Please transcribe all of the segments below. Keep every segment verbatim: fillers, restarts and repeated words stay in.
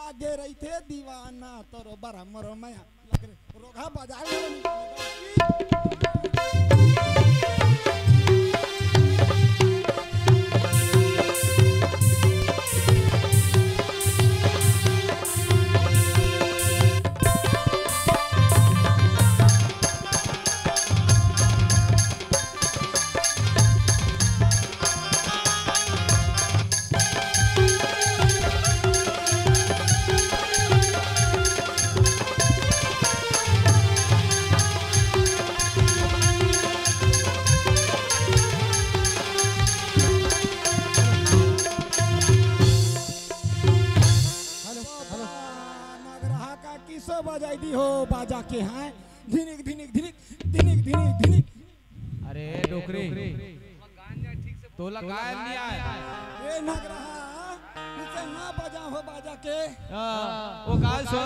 लागे रहिथे दीवाना, तोरो बर मोरो मया लगे रे। रोगहा बाजा ले। Hello, hello. नगरहा का किसो बजाई दी हो बाजा के, हैं? धिनिक, धिनिक, धिनिक, धिनिक, धिनिक, धिनिक। अरे डोकरी, तोला गायल नहीं आय? ए नगरहा, इसे ना बजा हो बाजा के। हाँ, वो गायल सो।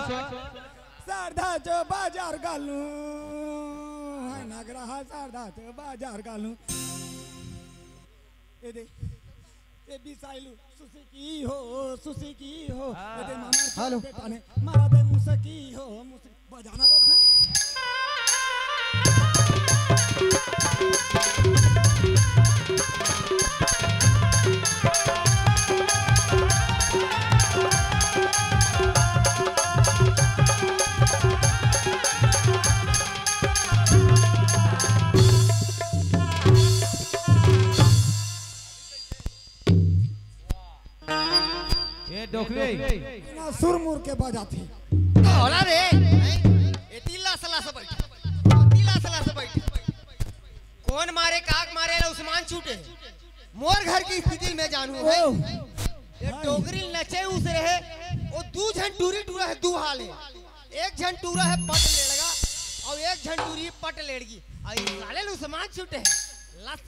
सरधा चो बाजार गालू, है नगरहा सरधा चो बाजार गालू। ए दे, ए बिसाइलू, सुसी की हो, सुसी की हो। हाँ। ए दे मामा हेलो। बेटा ने मारा दे मुसकी हो, मुसकी। बजाना रोग है। ए डोकरी। ना सुरमुर के बजाथे। होला रे। ए तिल्ला सला से बैठ। तिल्ला सला से बैठ। कौन मारे, काक मारे ना उस्मान छूटे। मोर घर की स्थिति में जानू है। ओ। ये डोकरी नचे उस रहे। वो दू झन टूरी टूरा है, दू हाल है। एक झन टूरा है पट लेड़गा और एक झन टूरी पट लेड़गी। और ये साले उस्मान छूटे है। लस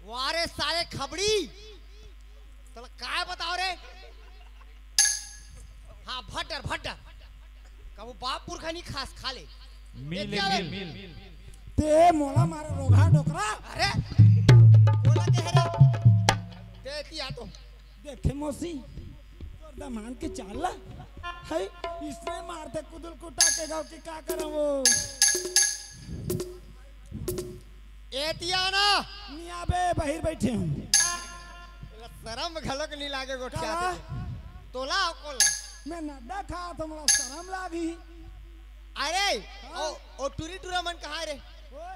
वारे साले खबड़ी। तोला काय बताओ रे? हाँ, भट्टर, भट्टर। कबो बाप पुरखा नहीं खास, खा ले। मिल, देखिए मिल, बे। मिल। ते मोला मारे रोगहा डोकरा। अरे, बोला के है रे? ते एती आ तो। देखे मौसी, तोर दमान के चाल ला। है, इसने मारते कुदुल कुटा के गाँव की का करम वो। एती आ ना। नहीं आबे, बाहिर बैठे हूँ। सरम घलोक नहीं लागे गोठिया काला? ते। तोला कोला? मैं नड्डा खा तो मोला सरम लागी। अरे, हाँ? ओ, ओ टूरी टूरा मन कहाँ रे? ओए।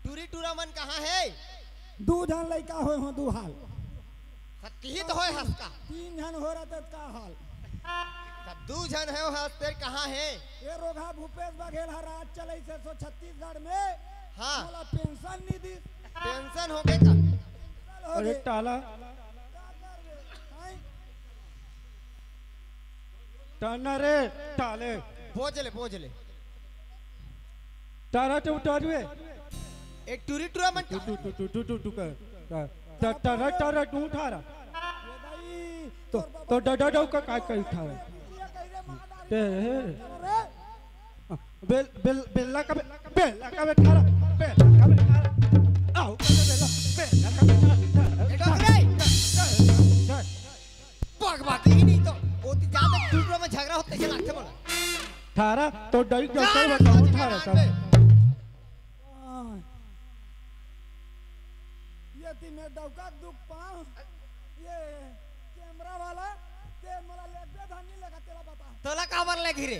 टूरी टूरा मन कहाँ है? दू झन लइका होए हो, दू हाल। सत्ती तो होए हस का। तीन झन हो रहा तो का हाल? तब दू झन है हस, तेर कहाँ है? ये रोगहा भूपेश बघेल हा राज चलई से सो छत्तीसगढ़ में। हाँ। मोला पेंशन नहीं दी। पेंशन हो गए का? पेंशन हो अरे गए। टाला। का कर रे? हैं? टाना रे, टाले। बोझ ले, बोझ ले। टारा ते उठार वे। एक टूरी टूरा मन टू, टू, टू, टू, टू, टू, टू कर। टा-, टा-, टारा, टारा, तू उठारा। ये भाई, तो, तोर तो बाबा डडा डौ का काय कर उठावे? ये कैसे मार डाल ते, हे। रे? बेल, बेल, बेल्ला का बे-, बेल्ला का बेठारा, बेल्ला का बेठारा। आओ, का बेल्ला, बेल्ला का बेठारा। ए, डोकरे! बक, बक, यही नहीं तो। वो तो ज्यादा दूसरों में झगड़ा होते चला, अच्छा बोला। ठारा, तो डई जा डोकरे ना, बताऊं, जा ठारा ना, सब। बे। हाँ। ये ती मैं डौका दुख पाऊं। ये कैमरा वाला, ते मोला लेबे धनी लगा, तेला बता। तोला काबर ले घिरे?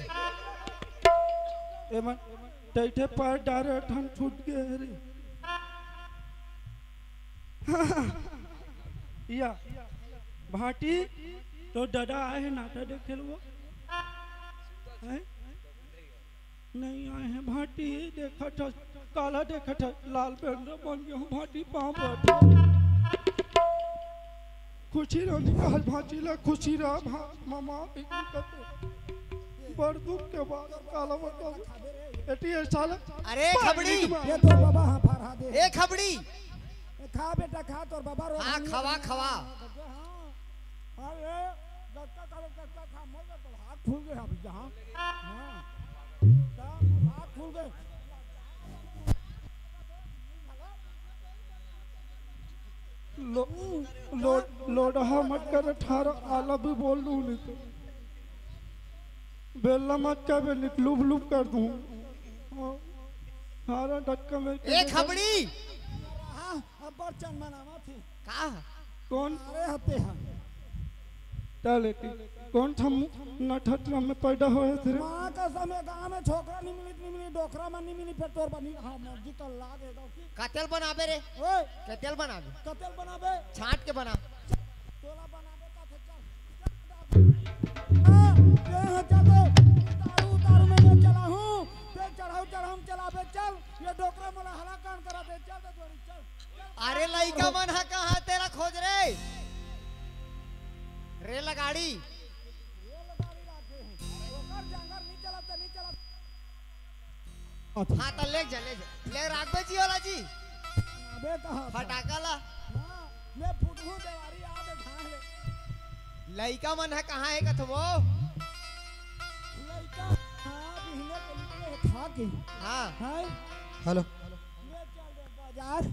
ए मन, टैठे पैर डारे ठन छूट गए रे। या, भांटी, तो डडा आए है नाटा देखे लो। हैं? नहीं आए हैं भांटी, देखत हस, काला देखत हस, लाल बेंद्रा बन गया हूँ भांटी, पाँव पर। खुशी रहो निकाल भांटी ला, खुशी रहा भा-, मामा, बड़ दुख के बात, काला बताओ। एटी ए साल अरे खबड़ी। ये तो बाबा हाँ फरहा दे। ए खबड़ी। ए खा बेटा खा, तोर बाबा रो हाँ, खवा, खवा। हाँ। अरे, गत्ता करो, गत्ता खा, मर जा, तो हाथ फूल गए अभी जहाँ। हाँ। तो हाथ फूल गए। लो-, लोड, लोड हा मत कर, ठारा आला भी बोल दूँ नहीं तो। बेल्ला मत कर बे, लुप लुप कर दूं। हाँ, हारा डक्का में ए खबड़ी। हाँ, अब्बड़ चन मनावत हे। का? कौन? अरे हते हा। टॉयलेट। कौन था मु-, नठतरा में पैदा होए थे रे? माँ कसम, ये गाँव में छोकरा नहीं मिली, नहीं मिली, डोकरा मन नहीं मिली, फिर तोर बनी, हाँ, मर्जी कर लागे, तो की? कतेल बनाबे रे? ओए। कतेल बनाबे? कतेल बनाबे? छांट के बना। तोला बनाबे का थे, चल। हाँ, ये यहाँ चल दे। उतारू, उतारू में मैं चला हूँ। ते चढ़ाऊ, चढ़ाऊ में चलाबे, चल। ये डोकरा मोला हला कान करा दे, चल दे जोड़ी, चल। अरे लइका मन ह कहाँ तेला खोज रे? रेलगाड़ी। रेलगाड़ी राखे हे। ओकर जांगर नहीं चलत, नहीं चलत। हाँ, त ले जा, ले जा। ले राखबे जी वाला जी। अबे कहाँ था? फटाका ला। हाँ, ले फुटहू देवारी आ दे ढांढ ले। लइका मन ह कहाँ हे कथबो? लइका, हाँ, बिहने के निकले हे खा के। हाँ। हैं? हेलो। ले चल दे बाजार।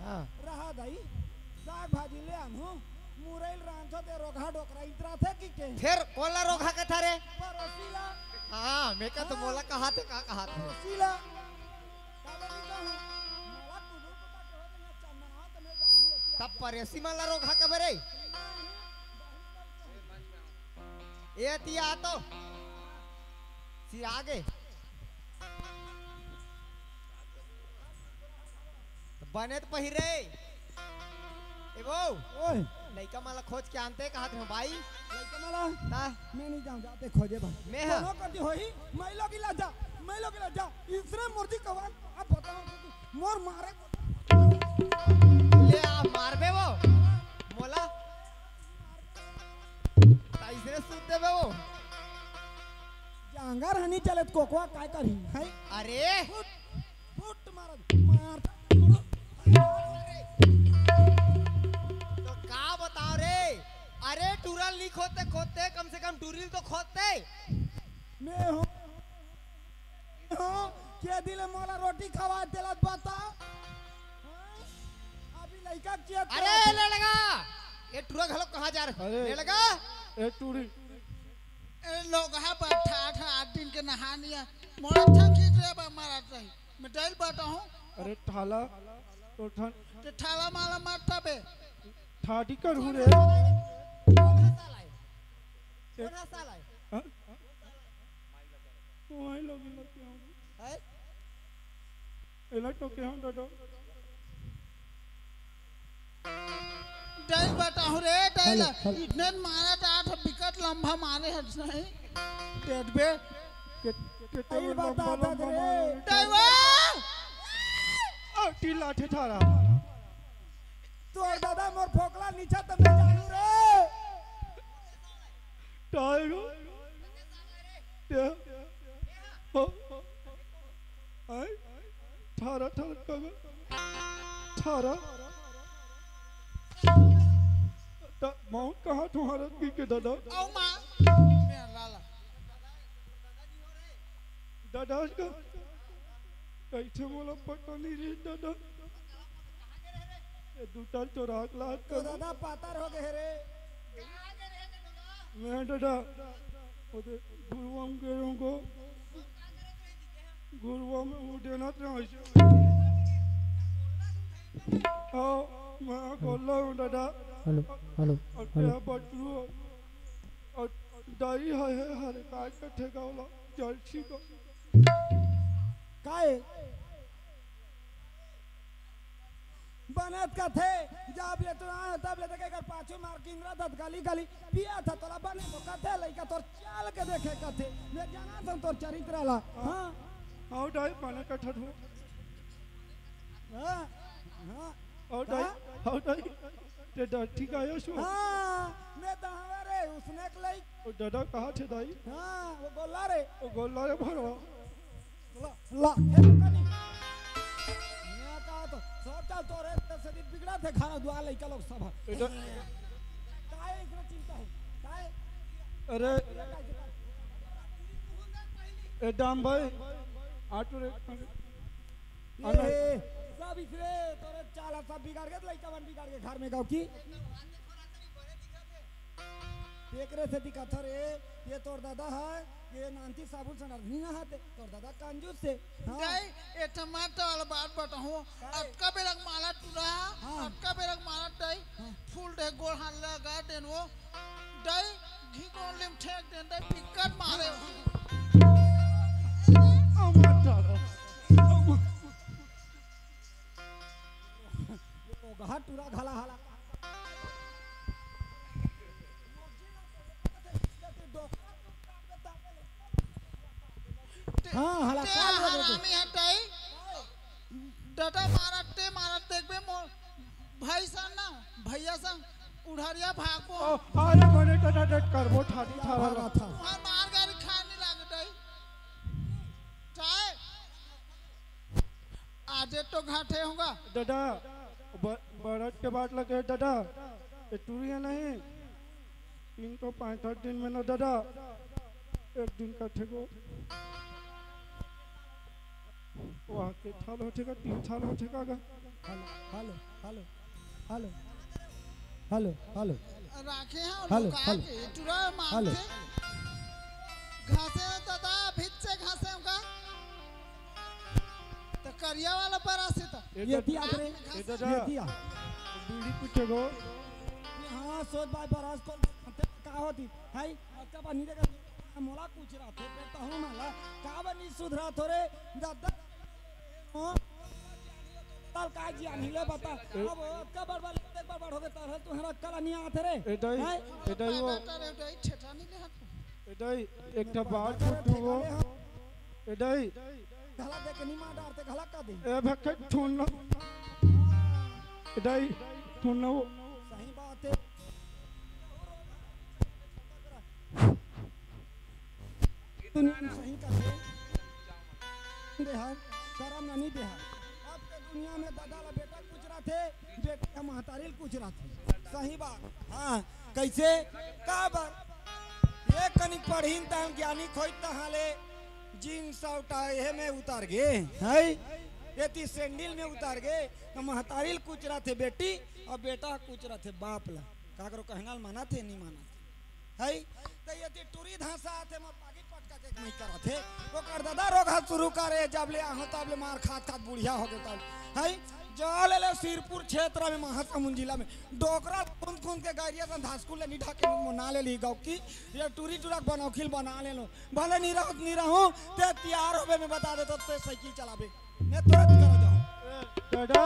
हाँ। रहा दई, साग भाजी ले आनहूँ, मुरई ल रांधो ते रोगहा डोकरा इतरा थे कि के? फेर कोन ला रोगहा कथा रे? परोसी ला। हाँ, मैं का तो मोला कहा थे, का कहा थे? परोसी ला। काबर नहीं कहूँ? मोला कुनु पता के हो देना चंदनवा त मैं जानू अति तब आगे। परोसी मन ला रोगहा कबे रे? ए तिया तो। सिरा गे। त बने त पहिरे। ए वो, ओए। लइका मन ला खोज के आनते कहत हँव भाई। लइका मन ला? ता? मैं नहीं जाऊँ, जाते खोजे भाई। मैं हा? कोनो कति होही, मैं लोग इला जा, मैं लोग इला जा। इसने मुर्दी कवाल, अब बताओ, मोर मारे। ले आ, मारबे वो। मोला। ता इसने सूत देबे वो। जांगर हनी चलत कोकवा काय करही, हैं? अरे। फुट, फुट मारत, मार। तो का बताओ रे? अरे टूरा ल नहीं खोदते, खोदते, कम से कम टूरी ल तो खोदते। मैं हूँ, हूँ, के दिले मोला रोटी खवा देला बता। हाँ? अभी लइका के अरे लेड़गा, ये टूरा घलो कहाँ जा रहे? अरे। लेड़गा। ए टूरी। ए लोग हा पर ठा, ठा आठ दिन के नहा निया। मोला अच्छा खींच रे बा मारा सही। मैं डैल बाटा हूँ। अरे ठाला, तो ठन ते ठाला माला मारता बे। ठाडी करू रे। कौन हा साला है? कौन हा साला है? हाँ? वो आई लोग इला क्या हो? हैं? इला तो क्या हो डडो? डैल बताहूँ रे, डैल। Hello, hello. इतने मारा था, तो बिकट लंबा मारे हस नहीं। टेट बे। के, के, के आई लंबा, बता, लंबा रे। मारे। डैल बा। आ, टीला ठेठारा। तोर दादा मोर फोकला नीचा त मैं जानू रे। टाइगर। या। हो। आई। ठारा, ठारा, कब? ठारा। त माउंट कहाँ तुम्हारा की के दादा? आओ माँ। मैं लाला। दादा का कैसे मोला पता नहीं रे दादा। ए, दू टाल चोराक लात तो कर। दादा पातर हो गए रे। मैं दादा, ओदे गुरुवाम के रहूंगो। गुरुवाम उठे ना ते। हाँ, मैं गोल्ला हूँ दादा। हेलो, हेलो, और हेलो। क्या बटरू? और दाई है, है, हरे काज का ठेका वाला, जर्सी का। काय? बनत कथे, जब ले तो आए, तब ले देखे कर पाछू मार किंगरा दत गली गली पिया था तोला बने तो कथे लइका तोर चाल के देखे कथे, मैं जाना था तोर चरित्र ला। हाँ। आओ डाई पाने का ठठू। हाँ, हाँ। आओ डाई, हाँ? आओ डाई। ते डर ठीक आयो सु। हाँ, मैं तो हमारे उसने एक लई। ओ दादा कहाँ थे दाई? हाँ, वो गोला रे। ओ गोला रे भरो। ला, ला, हे दुकानी। मैं कहा तो, सब चल तो रे, तेरे से भी बिगड़ा थे खाना दुआ लइका लोग सब। ए, ड- काय इतना चिंता है? काय? अरे, ए, दाम भाई, आटो रे। ये, अरे। सब इसरे, तोरे चाला सब बिगाड़ के, लइका बन बिगाड़ के घर में गाँव की। तेकरे से दिखाथो रे, ये तोर दादा है, ये नानती साबुन से नरधनी ना हाथे, तोर दादा कंजूस से। हाँ। दाई, ए टमाटर वाला बात बताहूँ, काय? अतका बेरा के माला टूरा, हाँ। अतका बेरा के माला दाई, हाँ। फूल दे गोड़ हाथ लगा देन वो, दाई, घी गोड़ लेम ठेक देन दाई, पिक्कट मारे। टमाटर। वो घाट टूरा घाला हाला। हाँ, हाला, ते काल लगे दे। हरामी हटाई। डटा मारत ते मारत देखबे मोर भाई सन ना, भैया सन उढ़रिया भागबो। ओ, अरे बने टटा डट करबो, ठाठी ठावा। भागा था। तुम्हार मार गारी खाए नहीं लागत आई। चाहे आज तो घाटे होगा। दादा, ब-, बरत के बात लगे दादा, ये टूरी है नहीं, तीन सौ पैंसठ दिन में ना दादा, एक दिन का ठेको। वहाँ के साल हो ठेका, तीन साल हो ठेका गा। Hello, hello, hello, hello, hello, hello. राखे हैं हेलो, लुका हेलो। के, टूरा मार हेलो। के। घासे हो दादा, भित से घासे होगा। तो करिया वाला पर आसे तो। ए ये दादा, दिया करे, ए दादा, ये दिया। बीड़ी पीछे गो। हाँ, सोच भाई बरास कौन का होती? हाय, अक्का बनी देखा, मोला कुछ रहा थे, पे तो हूँ माला, का बनी सुधरा थोरे, दादा, हो? ताल का जी आनी ले बता, अब अक्का बड़ बड़, एक बार बड़ हो गए, ताल तुम्हारा अक्का नहीं आते रे, ए दाई, हाय? ए दाई वो। बेटा रे, दाई, ठेठा नहीं ले हाथ। ए दाई, एक ठा बात पूछूं वो। ए दाई। घला दे के निमा डारते घला का दे। ए भक्के, सुन ना। ए दाई, सुन ना वो। सही बात है। दुनिया में सही का दे। देहा, करम ना नहीं देहा। अब के दुनिया में दादा ला बेटा कुछ रथे, बेटा महतारी ल कुछ रथे। सही बात। हाँ, कैसे? काबर? ये कनिक पढ़ीन त हम ज्ञानी खोई तहाँ ले जींस शर्ट एहे में उतार गे, है? ये ती सैंडल में उतार गे, त महतारी ल कुछ रथे बेटी, और बेटा कुछ रथे बाप ला। काकरो कहना ल मानत हे, नहीं मानत हे। है? त ये ती टूरी धांसा आथे, मोर पागी पटका के कमाई करत हे। ओकर दादा रोगहा शुरू करे, जब ले आहो तब ले मार खात खात बुढ़िया हो गे तब। है? जा ले ले सिरपुर क्षेत्र में, महासमुंद जिला में, डोकरा कूद कूद के गायरिया सन धासकुल ले निठा के मना ले ली गाँव की, ये टूरी टूरा के बनौखिल बना ले लो। भले नहीं रहूँ, नहीं रहूँ, ते तैयार होबे, मैं बता देतो, ते साइकिल चलाबे। मैं तुरंत करा जाऊँ। ए, दादा।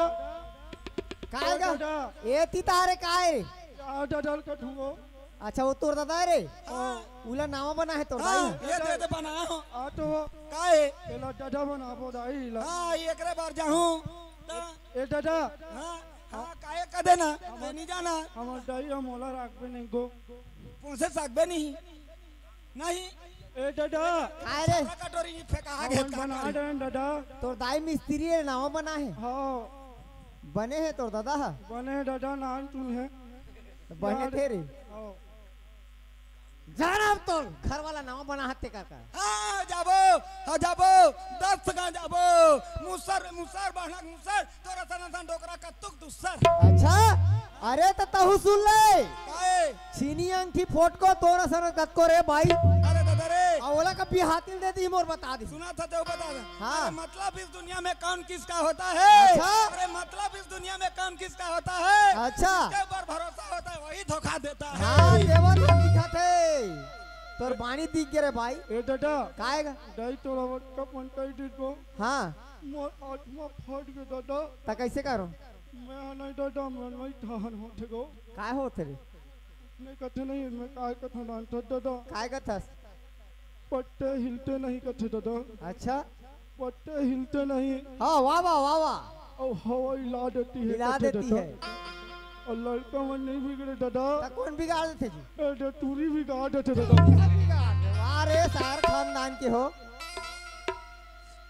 काय गा? दादा। ए, ती तारे काय? आ, दादा ल कठुओ। अच्छा, वो तोर दादा है रे? हाँ। उला नावा बना है तोर हाँ, दाई? ये दे दे बना हो। आ तो। काय? एला दादा बनाबो दाई ला। हाँ, ये एकरे बार जाहूँ। ता- ए दादा। हाँ, हाँ, काय कदे ना? ते नहीं जाना। हमर दाई हम ओला राखबे नहीं गो। पोसे सकबे नहीं। नहीं। ए दादा। काय रे? सारा कटोरी नहीं फेंका, आगे हमन बना दे दादा। तोर दाई मिस्त्री है, नावा बना है। हाँ। बने है तोर दादा हा? बने है दादा, नान चुन है। बने यार, थे रे। हाँ। जाना अब तोर घर वाला नावा बना हत्ते कर कर। हाँ, जाबो, हाँ, जाबो, दस गां जाबो, मुसर, मुसर, बाहना मुसर, तोर असन असन डोकरा कत्तुक दूसर। अच्छा, अरे त तहू सुन ले। काहे? छीनी अंगठी फोटको तोर असन कतको रे भाई। अरे दादा रे। आ ओला का बिहातिल दे दी मोर बता दी। सुना था तो बता दे। हाँ। अरे मतलब इस दुनिया में कौन किसका होता है? अच्छा। अरे मतलब इस दुनिया में कौन किसका होता है? अच्छा। जिसके ऊपर भरोसा होता है वही धोखा देता है। हाँ, देवा तो दिखा थे। तोर बाणी दिख गे रे भाई। ए दादा। काय गा? दाई तोरा वटका पंचायत को। हाँ। मोर आत्मा फट गे दादा। त कैसे करो? मैं नहीं दादा, मैं नहीं ठहर होथे गो। काय होथे रे? नहीं कथे नहीं, मैं काय कथों जानथस दादा? काय कथस? पत्ते हिलते नहीं कथे दादा। अच्छा। पत्ते हिलते नहीं। हाँ, वाह, वाह, वाह, वाह। और हवा हिला देती है हिला कथे देती दादा। है। और लड़का मन नहीं बिगड़े दादा। त कौन बिगाड़ देथे जी? ए, दे टूरी बिगाड़ देथे दादा। बिगाड़ दे। वाह रे, सार खानदान के हो।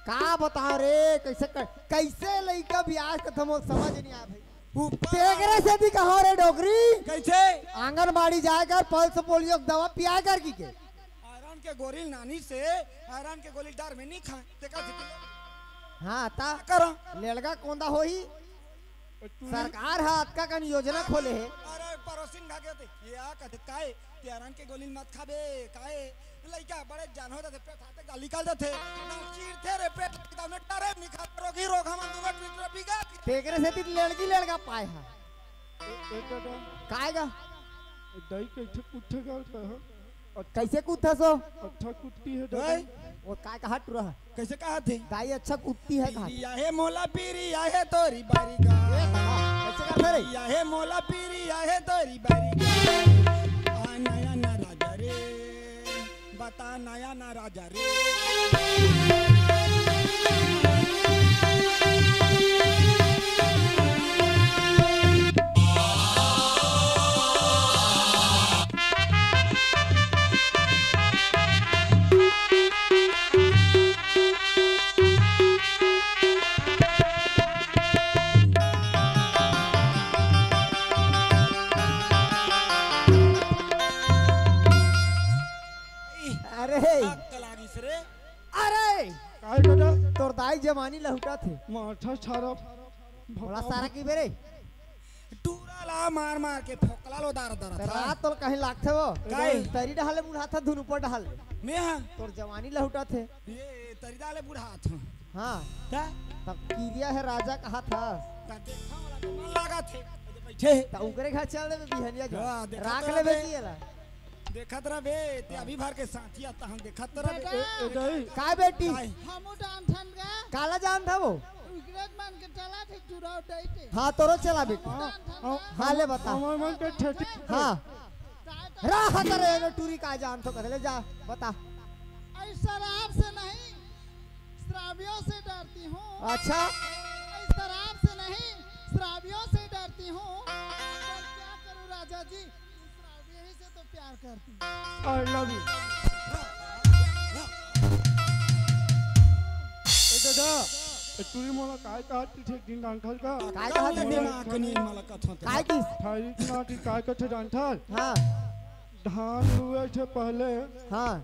का बताओ रे, कैसे कर, कैसे लइका बियाह के थमो समझ नहीं आ भाई। ऊपर तेकरे से भी कहो रे डोकरी। कैसे? आंगनबाड़ी जाए कर पल्स पोलियो के दवा पिया कर की के। आयरन के गोली नानी से, आयरन के गोली डर में नहीं खाए। देखा थी हाँ, ता करो। लेड़गा कोंदा होई। सरकार ह अतका कन योजना खोले हे। अरे परोसिन खा के ये आ कथे काय, प्यारन के गोली मत खाबे काय, लइका बड़े जान हो जाथे, पेट हाथे गाल निकाल जाथे, ना चीरथे रे पेट, एकदम डरे निखा रोगी रोग हमन दुनो टूट बिगा। तेकरे सेती लड़की लड़का पाए हा। ए, ए दादा। काय गा? ए दाई कइसे कुत्थे गा कहा? कइसे कुत्था सो? अच्छा कुत्ती है दादा। ओए, वो काय कहा टुरा है? कइसे कहा थे? दाई अच्छा कुत्ती है कहा। पीरी आहे मोला पीरी आहे तोरी बारी गा। ए, कइसे करथे रे? पीरी आहे मोला पीरी आहे तोरी बारी गा। आ नया ना राजा रे, बता नया ना राजा रे। अरे। अक्कल आ गइस रे। अरे। काय दादा? तोर दाई जवानी लहुटा थे। माथा छारा। बड़ा सारा की बेरे। टूरा ला मार मार के फोकला लो दार दार त था। रात तोल कहीं लागथे वो। काय? तरी डहाले बुढ़ा था धुन ऊपर डहाले। मैं हाँ। तोर जवानी लहुटा थे। ये तरी डाले बुढ़ा था। हाँ। का? तब किरिया है राजा कहा था। का देखा वाला तो मन लागा थे। बैठे। त उकरे घर चल देबे बिहनिया जो। हाँ, देखा राख तो लेबे बे। की एला। देखत रह बे, ते अभी भर के साथी आता हम देखत रह बे। बेटा। ए, ए, दाई। काय बेटी? काय? हमू डांठन गा। काला जानथा वो? उगरत मन के चला थे चुराव दई के। हाँ, तोरो चला बेटी। हमू डांठन हाँ, गा। हाँ, ले बता। हमर मन के छेती। हाँ। काय कर- राह करे एगो टूरी काय जानथो कथे, ले जा, बता। ऐ शराब से नहीं, शराबियों से डरती हूँ। अच्छा। ऐ शराब से नहीं, शराबियों से डरती हूँ। पर क्या करूँ राजा जी, शराब यही से तो प्यार करती। I love you। ए दादा, ए टूरी मोला काय कहत रहिथे एक दिन जानथस का? काय कहत रहिथे? दिमाग नहीं मला कथो तो। काय किस? थारी दिमाग की काय कथे जानथस? हाँ। धान लुए से पहले हाँ।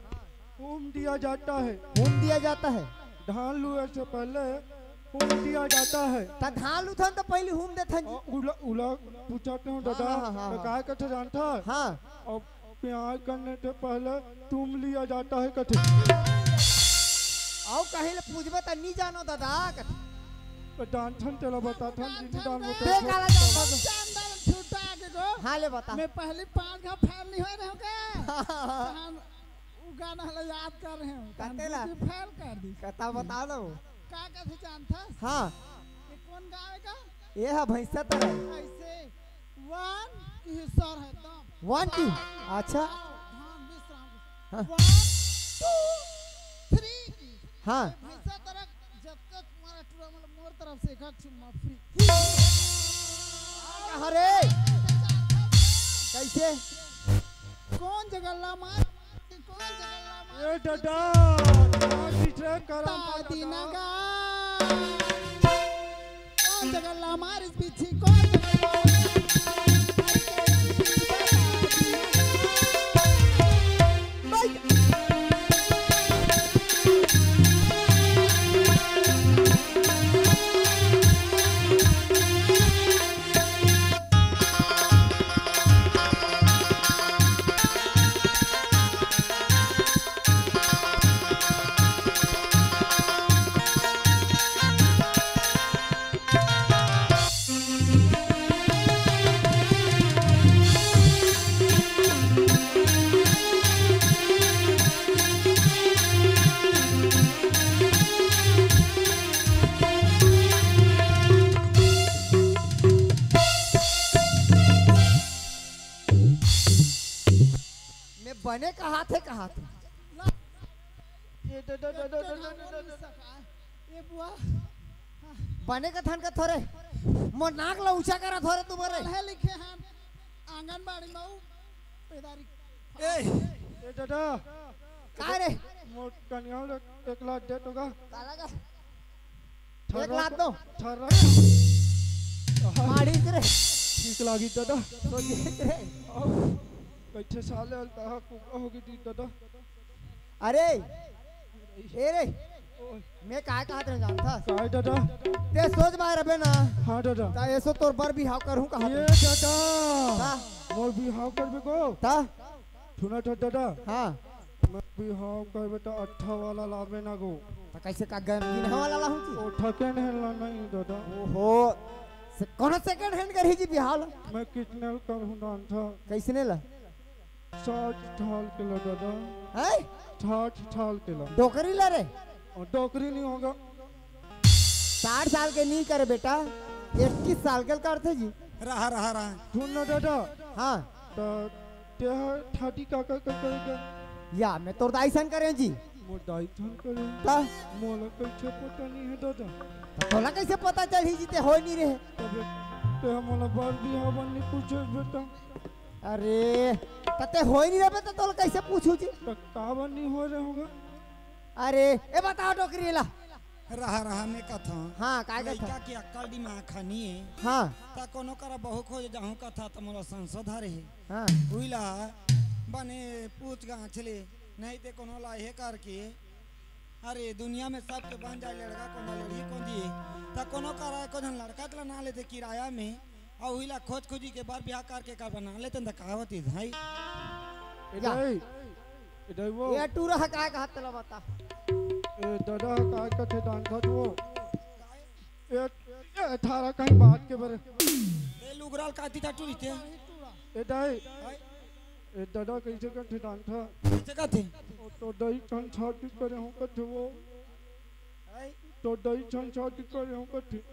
हूम दिया जाता है। हूम दिया जाता है। धान लुए से पहले हूम दिया जाता है। त धान लुथन त पहली हूम देथन जी। और उला, उला पूछते हो दादा, हाँ, हाँ, हाँ, तो हाँ। काय कथे जानथस? हाँ। और प्यार करने से पहले तुम लिया जाता है कथे। आओ कहीं ले पूछबे त नी जानो दादा कथे। तो जानथन तेला बताथन, जिन दान बता। बे काला जानथन। जानथन छुट्टा आगे को। हाँ ले बता। मैं पहली पाँच घा फैल नहीं होए रहे हो का? हाँ। उ गाना ला याद कर रहे हो। कते ला? दूसरी फेल कर दी। कता बता दो। का कथे जानथस? हाँ। ये कौन गावे का? ये हा भैंसा तरह। ऐसे वन की सर है दम। वन की? अच्छा। ध्यान विश्राम। हाँ। वन, टू, थ्री की। हाँ। भैंसा तरह जब तक तुम्हारा टूरा मतलब मोर तरफ से एक चुम्मा फ्री। अरे। कैसे? कौन जगल्ला मार? कौन जगल्ला मार? ए दादा, कहाँ की ट्रैक करम दादी दादा? नगा। कौन जगल्ला मार इस पीछे? कौन जगल्ला मार? मैं बने कहाथे, कहाथे। ये दे, दे, दे, दे, दे, दे, दे, दे, दे। ये बुआ। बने कथन का थोरे। मोर नाक ला ऊंचा करा थोरे तू बरे। पढ़े लिखे हैं। आंगनबाड़ी में ऊ पैदारी। ए, ए दादा। का रे? मोर कनिया ले एक लाख दे तो का? काला का? एक लाख दो। ठर्रा। मारी रे। ठीक लागी दादा। तो देख रे। कइसे साले अलता कुबड़ा होगी दी दादा। अरे, ए रे, ओए। मैं काय कहत रहेंव जानथस? काय दादा? ते सोच बाय रबे ना। हाँ दादा। त एसो तोर बर बिहाव करहूँ कहत ये रहेंव। दादा। का? मोर बिहाव करबे को? त? सुनत हस दादा। हाँ। मैं बिहाव करबे त अच्छा वाला लाबे ना गो। त कइसे का गन-, गिनहा वाला लाहूँ जी? ओ ठकेन है ला नहीं दादा। ओहो। से-, कोनो सेकंड हैंड करही जी बिहाव ला? मैं कितने ल करहूँ जानथस? कइसने ला? साठ ठाल के ला दादा। हैं? साठ ठाल के ला। डोकरी ला रे? अउ डोकरी नहीं होगा। साठ साल के नहीं करे बेटा, इक्कीस साल के करथे जी। रहा, रहा, रहा। सुन ना दादा। हाँ। त तेहा ठाटी काका का करेगा? या, मैं तोर दाई सन करेंव जी। मोर दाई सन करेगा? त? मोला कइसे पता नहीं है दादा? त तोला कइसे पता चलही जी, ते होय नहीं रहे? तबे तेहा मोला बर बिहाव बर नहीं पूछे बेटा। अरे, त ते होय नहीं रहे त तोला कइसे पूछहूँ जी? त का बर नहीं होय रहे होगा? अरे, ए बता डोकरी ला। रहा, रहा, मैं कथंव। हाँ, काय कथस? लइका के अक्कल दिमाग ह नी हे। हाँ। त कोनो करा बहू खोजे जाहूँ कथस त मोला संसो धरे हे। हाँ। उही ला बने पूछ गाछ ले, नहीं ते कोनो ला हे करके। अरे, दुनिया में सबके बन जाय लड़का, कोन ला लड़ही कोन दिही। त कोनो करा एको झन लड़का ला ना लेते किराया में। अउ उही ला खोज खोजी के बर बिहाव करके कर बना लेते न त का होतिस भाई। ए या। दाई, ए दाई वो। ए टूरा ह काय कहत तेला बता। ए दादा ह काय कथे दान खत वो। ए, ए थारा कहीं बात के बर। ए लुगराल काती था टूरी ते। ए दाई। भाई। ए दादा कइसे कथे दान था। कइसे कथे? ओ तो दाई छन छाती करे हो कथे वो। भाई। तो दाई छन छाती करे हो कथे।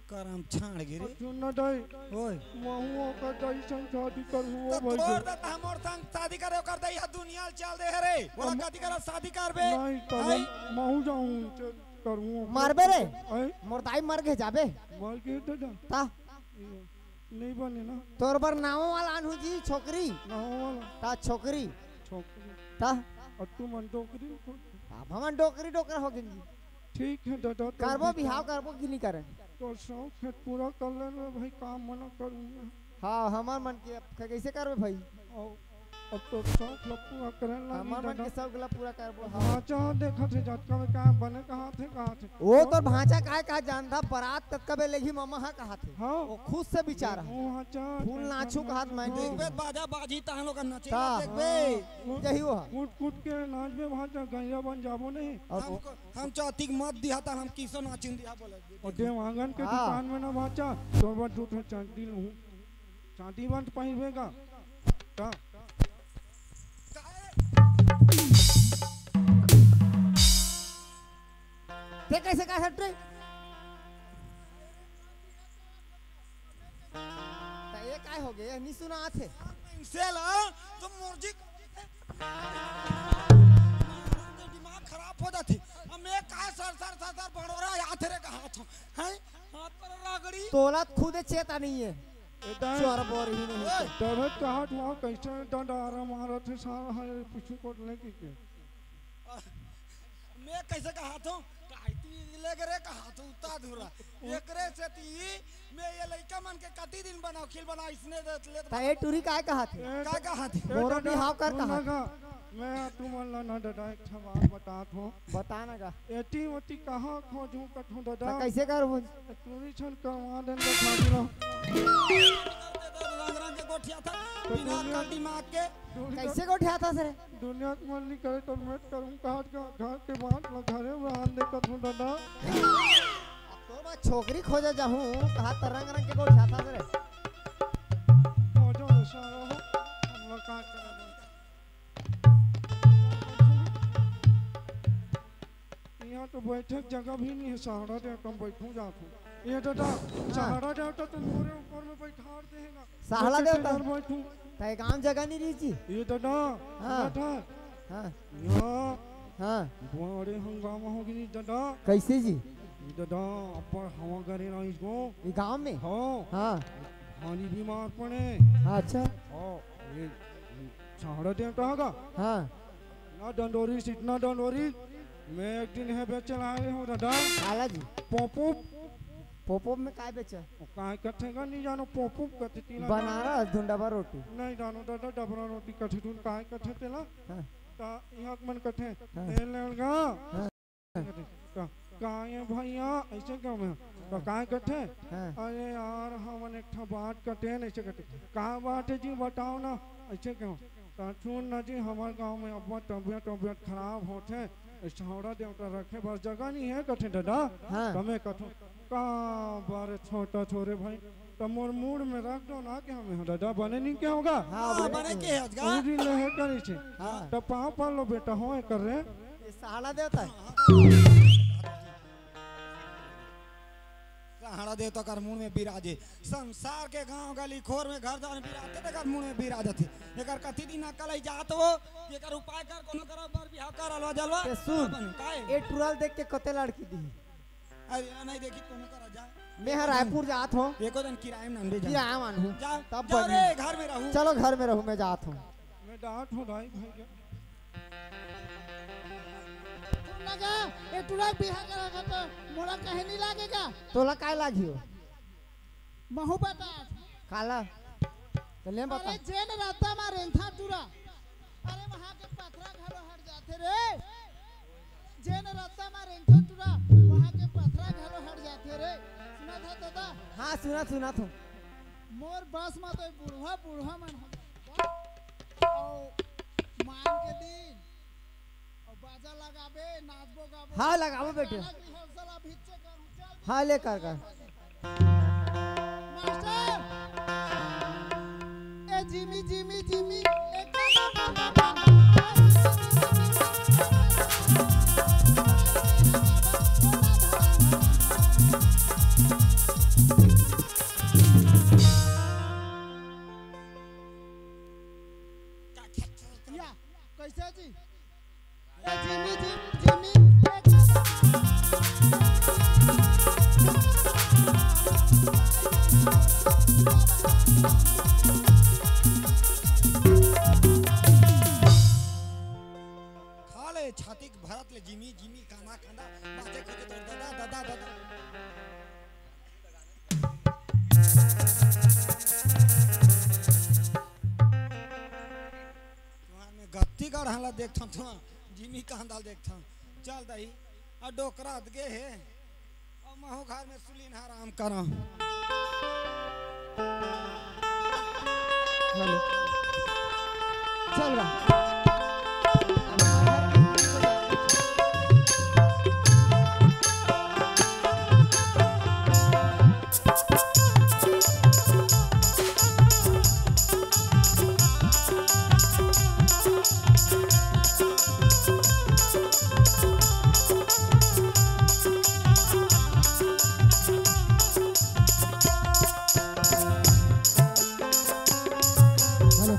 करम छाड़ गे रे। सुन ना दाई। ओए। महू ओकर दाई संग शादी करहूँ त भाई तोर के। त हमर संग शादी करे ओकर दाई ह दुनिया ल चल दे हे रे। ओला हम कथी करा शादी करबे? नहीं, तब भाई। महू जाऊँ उनसे करहूँ ओकर। मारबे रे? हैं? मोर दाई मर गे जाबे। मर गे दादा। ता? नहीं बने ना। तोर बर नावा वाला आनहूँ जी छोकरी। नावा वाला? ता छोकरी। छोकरी। ता? अउ तुमन डोकरी? अब हमन डोकरी डोकरा हो गेन जी। ठीक है दादा, तो करबो भी बिहाव करबो कि नहीं करे? तो शौक है पूरा कर लेना भाई, काम मना करूँगा। हाँ, हमर मन के अब क-, कइसे करबे भाई? अब, अब तो शौक ला पूरा करे ला हमर नहीं मन के दादा। शौक ला पूरा करबो, हाँ। हाँ, चाह देखत है जतका में का बने कहा थे, कहा थे। वो तो भांचा काय कहा जानता, बारात ततका बे लेगी ममा हा कहा थे। हाँ। वो खुद से बिचारा। वो हाँ, चाह फूल देखत नाचू है। कहा थे, मैं देख देखबे बाजा बाजी तहन लोग नचे ता। देखबे। हाँ। यही वो है। कूट कूट के नाचबे भांचा, गैया बन जाबो नहीं। और हम वो को हम चाहती कि मत दिहा त हम किसो नाचिन दिहा बोले। और देवांगन के हाँ। दुकान में ना बाचा, तो बस दू ठो चांदी लूँ। चांदी बंद पहिरबे का? का? ते कइसे का हट रे? त ये काय हो गे? ये नहीं सुना आथे। इनसे ला, तुम मुर्जी दिमाग खराब हो जाथे। अब मैं का सर, सर, सर, सर, बड़ोरा याद रे कहा था। हैं? हाथ पर रगड़ी। तोला खुदे चेता नहीं है। ए, दाई। चोर बोर ही नहीं। ओए। तबे कहा था, कइसे डंडारा मारत हे सारा, है, पूछू कोट लेके के। मैं कइसे कहा था? काइती ले रे कहा था, उतना धुरा। एकरे से ती मैं ये लइका मन के कति दिन बनाओ, खिल बनाओ, इसने दे ले त ए टूरी काय कहा थे? का कहा थे? ए मोरो दादा, बिहाव कर सुन कहा ना थे। गा, मैं तुमन ला ना दादा एक ठो बात बतात हूँ। बता ना गा। एती ओती कहाँ खोजूं कथूं दादा? त कइसे करबो? टूरी छन करवा देन बता दिलो। रंग रंग के गोठिया था, बिना अकल दिमाग के। कइसे गोठिया था सर? दुनिया के मन नहीं करे तो मैं करूं कहा का घर के बात ला घरे में आन दे कथूं दादा। अब तो मैं छोकरी खोजे जाहूं, कहा त रंग रंग के गोठिया था सर। खोजो रे सारा हो, हम लोग का करेंगे? यहाँ तो बैठे के जगह भी नहीं है, सहारा दे कम बैठूं जात हूँ। ये दादा, हाँ। सहारा दे तो तुम पूरे ऊपर में बैठा दे है ना। सहारा बैठे देवता। के घर बैठूं। त एक आम जगह नहीं रही जी। ये दादा, हाँ। बैठा। हाँ। यहाँ हाँ। बड़े हंगामा हो गई दादा। कइसे जी? ये दादा, अब्बड़ हवा करे ना इसको। ये गांव में? हाँ। हाँ। भारी बीमार पड़े। हाँ, अच्छा। हाँ, ये, ये सहारा देवता होगा। हाँ। ना डंडोरी, इतना डंडोरी। मैं एक दिन है बेचे लाए हूँ दादा। काला जी। पोपो। पोपो में काय बेचा? वो काय कथे का नहीं जानो, पोपो कथे तीन। बनारस धुन डबरा रोटी। नहीं जानो दादा, डबरा रोटी कथे धुन काय कथे तेला। हाँ। त इहाँ के मन कथे, हाँ। ए लड़का। हाँ। कथे, का? "का ये भैया?" अइसे कहूँ मैं। तो का कथे? हाँ। "अरे यार, हमन एक ठा बात कटेन," अइसे कथे। "का बात हे जी, बताओ ना?" अइसे कहूँ। "त सुन ना जी, हमर गाँव में अब्बड़ तबियत, तबियत खराब होथे, ए सौंरा देवता रखे बर जगह नइ हे," कथे ददा। हाँ। त मैं कथों, "का बारे छोटा छोरे भाई, त मोर मूड़ में रख दो ना," के हमें ददा बने नइ के होगा। हाँ, हाँ, बने बने के के। होगा। उही दिन ले हे करिस हे। हाँ। त पाँव पड़ लो बेटा, हो एकर रे। ये सहाड़ा देवता हे। सहाड़ा देवता कर मूड़ में बिराजे। संसार के गांव गली खोर में घर द्वार में बिराजे, तेकर मूड़ में बिराजथे। एकर कति दिन अकल आई जात हो, एकर उपाय कर, कोनो करा बर बिहाव कर, अलवा जलवा। ते सुन, अपन, काहे? ए टुरा ल देख के कते लड़की दी। अरे, नहीं देखी, कोनो करा जा। मैं ह रायपुर जात हो। एको दिन किराए में नंदे जा। किराया मान हूँ। जा, तब जा बनी। रे, घर में रहू। चलो, घर में रहू, मैं जात हूँ। मैं डांट हूँ भाई, भाई के। सुन ना गा, ए टुरा बिहाव करा का तो मोला कहे नहीं लागेगा। तोला काय लागियो? महू बता। काला? तो ले बता। अरे जेन रद्दा मा रेंगथे टुरा, अरे वहाँ के पथरा घलो हट जाथे रे। जेन रद्दा मा रेंगथे टुरा, वहाँ के पथरा घलो हट जाथे रे। सुनत हस ददा? हाँ, सुनत, सुनत हूँ। मोर बस मा तो बुढ़वा, बुढ़वा मन हो। अउ मान के दिन, अउ बाजा लगाबे, नाचबो गाबो। हाँ, लगाबो बेटे। अलग rehearsal अभी चेक करूँ, चल। हाँ, ले कर कर। मास्टर, ए जिमी, जिमी, जिमी, ए या, कैसे जी? ए जिमी, जिमी, जिमी, ए खा ले छाती के भरत ले जिमी, जिमी, कांदा, कांदा, बाजे खोजे तोर ददा, ददा, ददा। तुहां में गत्ती गढ़ा ला देखथन, तुहां जिमी कांदा ला देखथन। चल दही, आ डोकरा अदगे हे, आ महू घर में सुलीन आराम करं। हेलो। चल रहा। हेलो।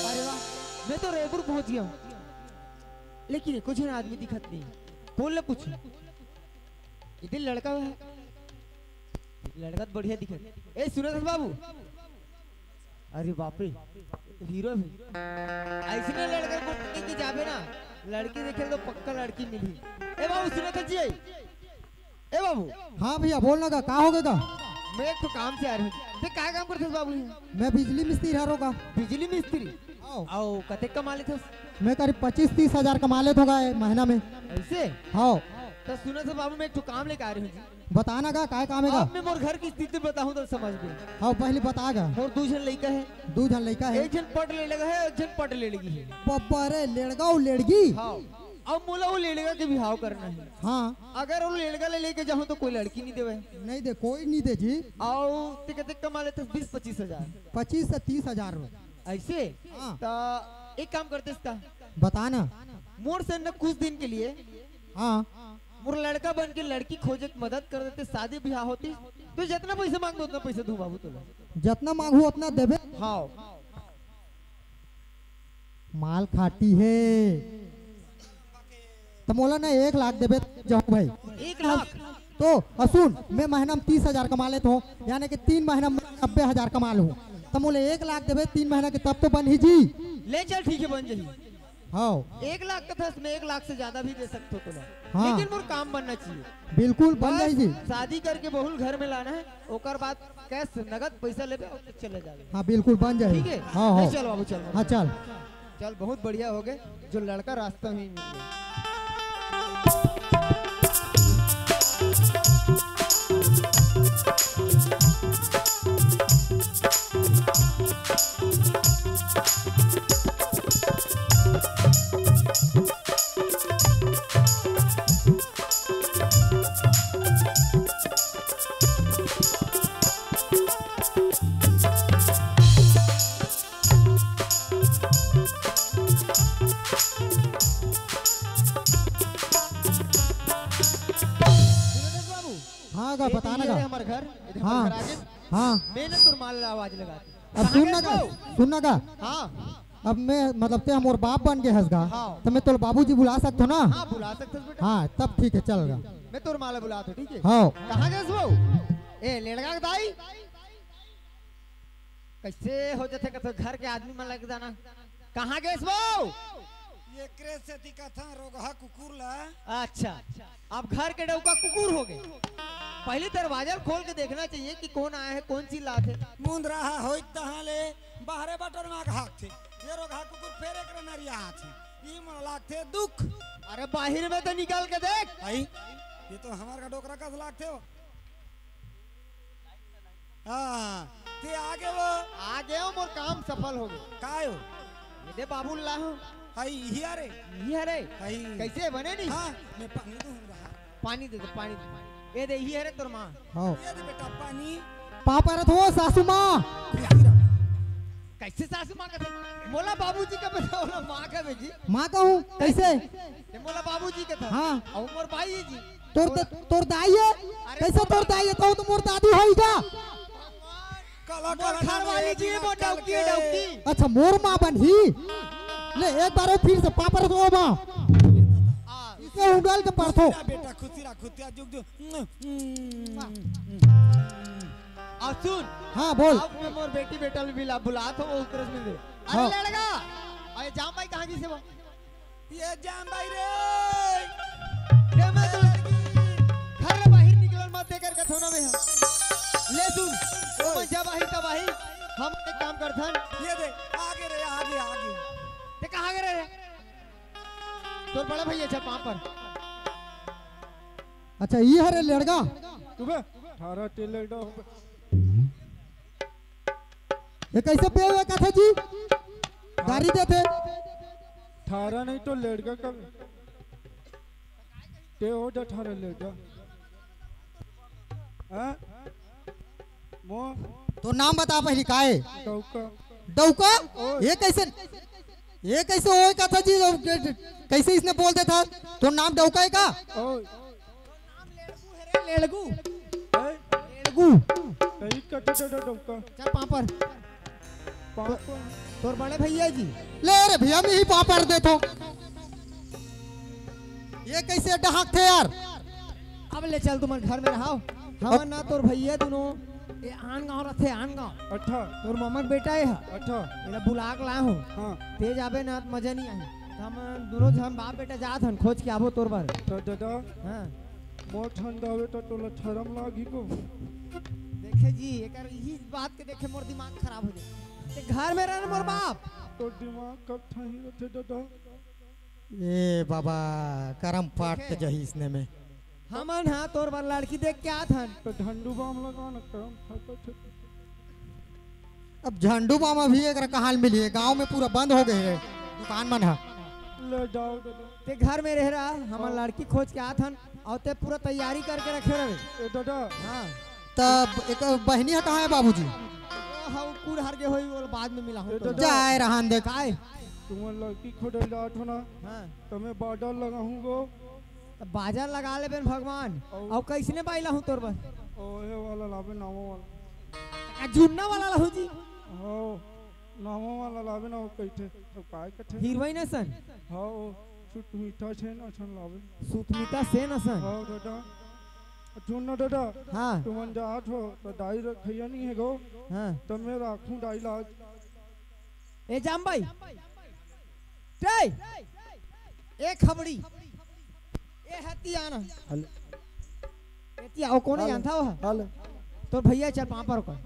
अरे वाह, मैं तो रायपुर पहुंच गया हूँ, लेकिन एको झन आदमी दिखत नहीं। बोल ले कुछ। इधर लड़का है, लड़का तो बढ़िया दिखत। ए, सुनत हस बाबू? अरे बाप रे, हीरो भी। अइसने लड़का को लेके जाबे ना, लड़की देखे तो पक्का लड़की मिली। ए बाबू, सुनत हस जी? ए बाबू। हाँ भैया, बोल ना गा, का होगे गा? मैं एक ठो काम से आ रहा हूँ। ते काय काम करथस बाबू? मैं बिजली मिस्त्री हरों गा। बिजली मिस्त्री? आओ। आओ, कतेक कमा लेथस? मैं करीब पच्चीस तीस हजार कमा लेथों गा ए महीना में। अइसे? हाँ। त सुनत हस बाबू, मैं एक ठो काम लेके आ रहा हूँ जी। बता ना गा, काय काम हे गा? अब मैं मोर घर के स्थिति बताहूँ त समझबे। हाँ, पहली बता गा। मोर दू झन लइका हे। दू झन लइका हे। एक झन पढ़ ले लगा हे, एक झन पढ़ ले लगी हे। बब्बा रे, लेड़गा अउ लेड़गी? हाँ। अब मोला वो लेड़गा के बिहाव करना हे। हाँ। अगर वो लेड़गा ले लेके जाहूँ त कोई लड़की नहीं देवे। नहीं दे, कोई नहीं दे जी। अउ ते कतेक कमा लेथस? बीस पच्चीस हजार। पच्चीस से तीस हजार। अइसे? हाँ। त एक काम करथस का? बता ना। मोर से न कुछ दिन के लिए हाँ। मोर लड़का बन के लड़की खोजे के मदद कर देते, शादी बिहाव होतिस, त जतना पइसा मांगबे, ओतना पइसा दूं बाबू तोला। जतना मांगहू, ओतना देबे। हाँ। माल खाटी हे। त मोला ना एक लाख देबे, जाहूं भाई। एक लाख? तो, अउ सुन, मैं महीना में तीस हजार कमा लेथों, यानी कि तीन महीना में नब्बे हजार कमा लूं। त मोला एक लाख देबे तीन महीना के, तब तो बनही जी। ले चल, ठीक हे, बन जाही। हाँ। एक लाख कथस, मैं एक लाख से ज्यादा भी दे सकथों तोला। हाँ। लेकिन मोर काम बनना चाहिए। बिल्कुल बन बस जाही जी। शादी करके बहू ल घर में लाना है, ओकर बाद कैश नगद पैसा लेबे और चले जाबे। हाँ, बिल्कुल बन जाही। ठीक है? हाँ, हाँ। चल बाबू, चल। हाँ, चल। चल, बहुत बढ़िया हो गए, जो लड़का रास्ता में ही मिल गया। सुरेश बाबू, हाँ गा, ये बताना देखिए गा। हमारे घर, ये देखो हाँ, हमारे घर आगे। हाँ। मैं ना तोर माँ ला आवाज लगा दी। अब कहाँ सुन ना गए गा, वो? सुन ना गा। हाँ। अब मैं, मतलब, ते मोर बाप बन गए हस गा, हाँ। तो मैं तोर बाबूजी बुला सकथों ना? हाँ, बुला सकथस बेटा। हाँ, तब ठीक है, चल गा। मैं तोर माँ ला बुलाथों, ठीक है? हाँ। कहाँ गए वो? ए, लेड़गा के दाई? कैसे हो जाथे कथों घर के आदमी मन लग जाना। कहाँ गए वो? एकरे सेती कथन रोगहा कुकुर ला। अच्छा, अब घर के डौका कुकुर हो गए। पहले दरवाजा खोल के देखना चाहिए कि कौन आया है, कौन चिल्लाथे। मुंदरा हा होई तहाँ ले बाहरे बटोर मा भागथे। ये रोगहा कुकुर फेर एकरे नरिया आथे। ई मोला लागथे दुख। अरे बाहिर में तो निकल के देख। आई, ये तो हमार का डोकरा कस लागथे हो। हाँ, ते आगे वो। आगे हो, मोर काम सफल हो गए। काय हो? ये दे बाबू ला हूँ। हई, इही अरे। इही अरे। हई। कैसे बने नी? हाँ, मैं पानी दूँ रहा। पानी दे दे, पानी दे। ये दे, इही अरे तोर माँ। हाँ। ये दे बेटा पानी। पाँव परत हों सासू माँ। कैसे सासू माँ कहते? मोला बाबूजी का बेटा, मोला माँ का बेजी। माँ का हूँ, कैसे? ते मोला बाबूजी के था। हाँ। और मोर बाई जी। तोर द-, तोर दाई है? अरे कैसे तोर दाई है? कहूँ तो मोर दादी होई गा। काला मोर काला घर नाम वाली एक जी, दिन मोर अक्कल डौकी है, के। डौकी। अच्छा, मोर माँ बनही। ले, एक बार वो फिर से पाँव परत हों माँ। आ, इसे उंगल के परथों। खुशी रहा बेटा, खुशी रहा, खुशी रहा, जुग जुग। आ सुन। हाँ, बोल। अब मैं मोर बेटी बेटा भी ला बुलाथों, वो उतरस में दे। अरे हाँ। लेड़गा। अरे जाम भाई कहाँ जी से वो? ये जाम भाई रे। ये मैं तो घर ले बाहिर निकलन मत देकर के थोना में है। ले सुन, ओ। मैं जब आई तब आई, हम एक काम करथन। ये दे, आगे रे, आगे, आगे। ते कहाँ गे रे? तोर बड़ा भैया, चल पाँव पर। अच्छा, ये हरे लेड़गा। तू बे, ठारा टे लेड़गा हो बे। ये कैसे पे हुए कथा जी? गारी देथे। ठारा नहीं तो लेड़गा का। ते हो जा ठारा लेड़गा। हाँ? मो तोर नाम बता पहली, काय? डौका। डौका? ओए। ये कैसे, ये कैसे होय कथा जी? कैसे इसने बोल देथा? तोर नाम डौका है का? ओए। लेड़गू। हैं? लेड़गू। कहीं कटे डौका। चल पाँव पर। पाँव पर। तोर बड़े भैया जी। ले रे भैया, मैं ही पाँव पर देथों। ये कैसे डहाकथे यार? अब ले चल तुमन घर में रहाव। हमन ना तोर भैया दुनों ये आन गाँव रथे, आन गाँव। अच्छा। तोर ममा के बेटा ये ह। अच्छा। एला बुला के लाए हूँ। हाँ। ते जाबे ना त मजा नहीं आही। त हम दुनों झन बाप बेटा जात हन, खोज के आबो तोर बर। तो दादा, हाँ। मोर ठंड आवे तो तोला ठरम लागी को। देखे जी, एकर यही बात के देखे मोर दिमाग खराब हो जाए। ते घर में रहना मोर बाप। तो दिमाग कब ठही रथे दादा? ए बाबा, करम फाट देखे? के जही इसने में। हमन हा तोर बर लड़की देख के आत हन। तो झंडू बाम लगा न, करम फाट के। अब झंडू बाम अभी एकरा कहाँ ले मिली है? गांव में पूरा बंद हो गए है दुकान मन हा। ले जाओ दादा। ते घर में रह रहा, हमन हाँ। लड़की खोज के आत हन, और ते पूरा तैयारी करके रखे रहे। ए दादा। हाँ। तब एक बहिनी ह कहाँ है बाबूजी? ओ, हाँ, वो कुड़ हर गे होई, वो बाद में मिला हूँ ए तो। दादा। जाए रहन दे। काय? तुमन लड़की खोजे जात हो ना, हाँ। तो मैं बाजार लगा हूँ गो। तो बाजार लगा ले बेन भगवान। और और कैसने बाई लाहूँ तोर बर? ओहे वाला लाबे, नामो वाला। आ, जुन्ना वाला लाहूँ जी। हाँ, नामो वाला लाबे ना, वो कैथे, तो काय कथे? हीरोइन असन? हाँ, वो सुतमिता सेन असन लाबे। सुतमिता सेन असन? हाँ, दादा। सुन ना दादा, हाँ। तुमन जात हो, तो दाई रखैया नहीं है गो, हाँ। तो मैं राखूं दाई लाज। ए जाम भाई, ए, ए खबड़ी, ए हतियाना। हेलो। ए तिया, ओ कोने हेलो। जानता हो? हेलो। तोर भैया चल पाँव पर ओकर।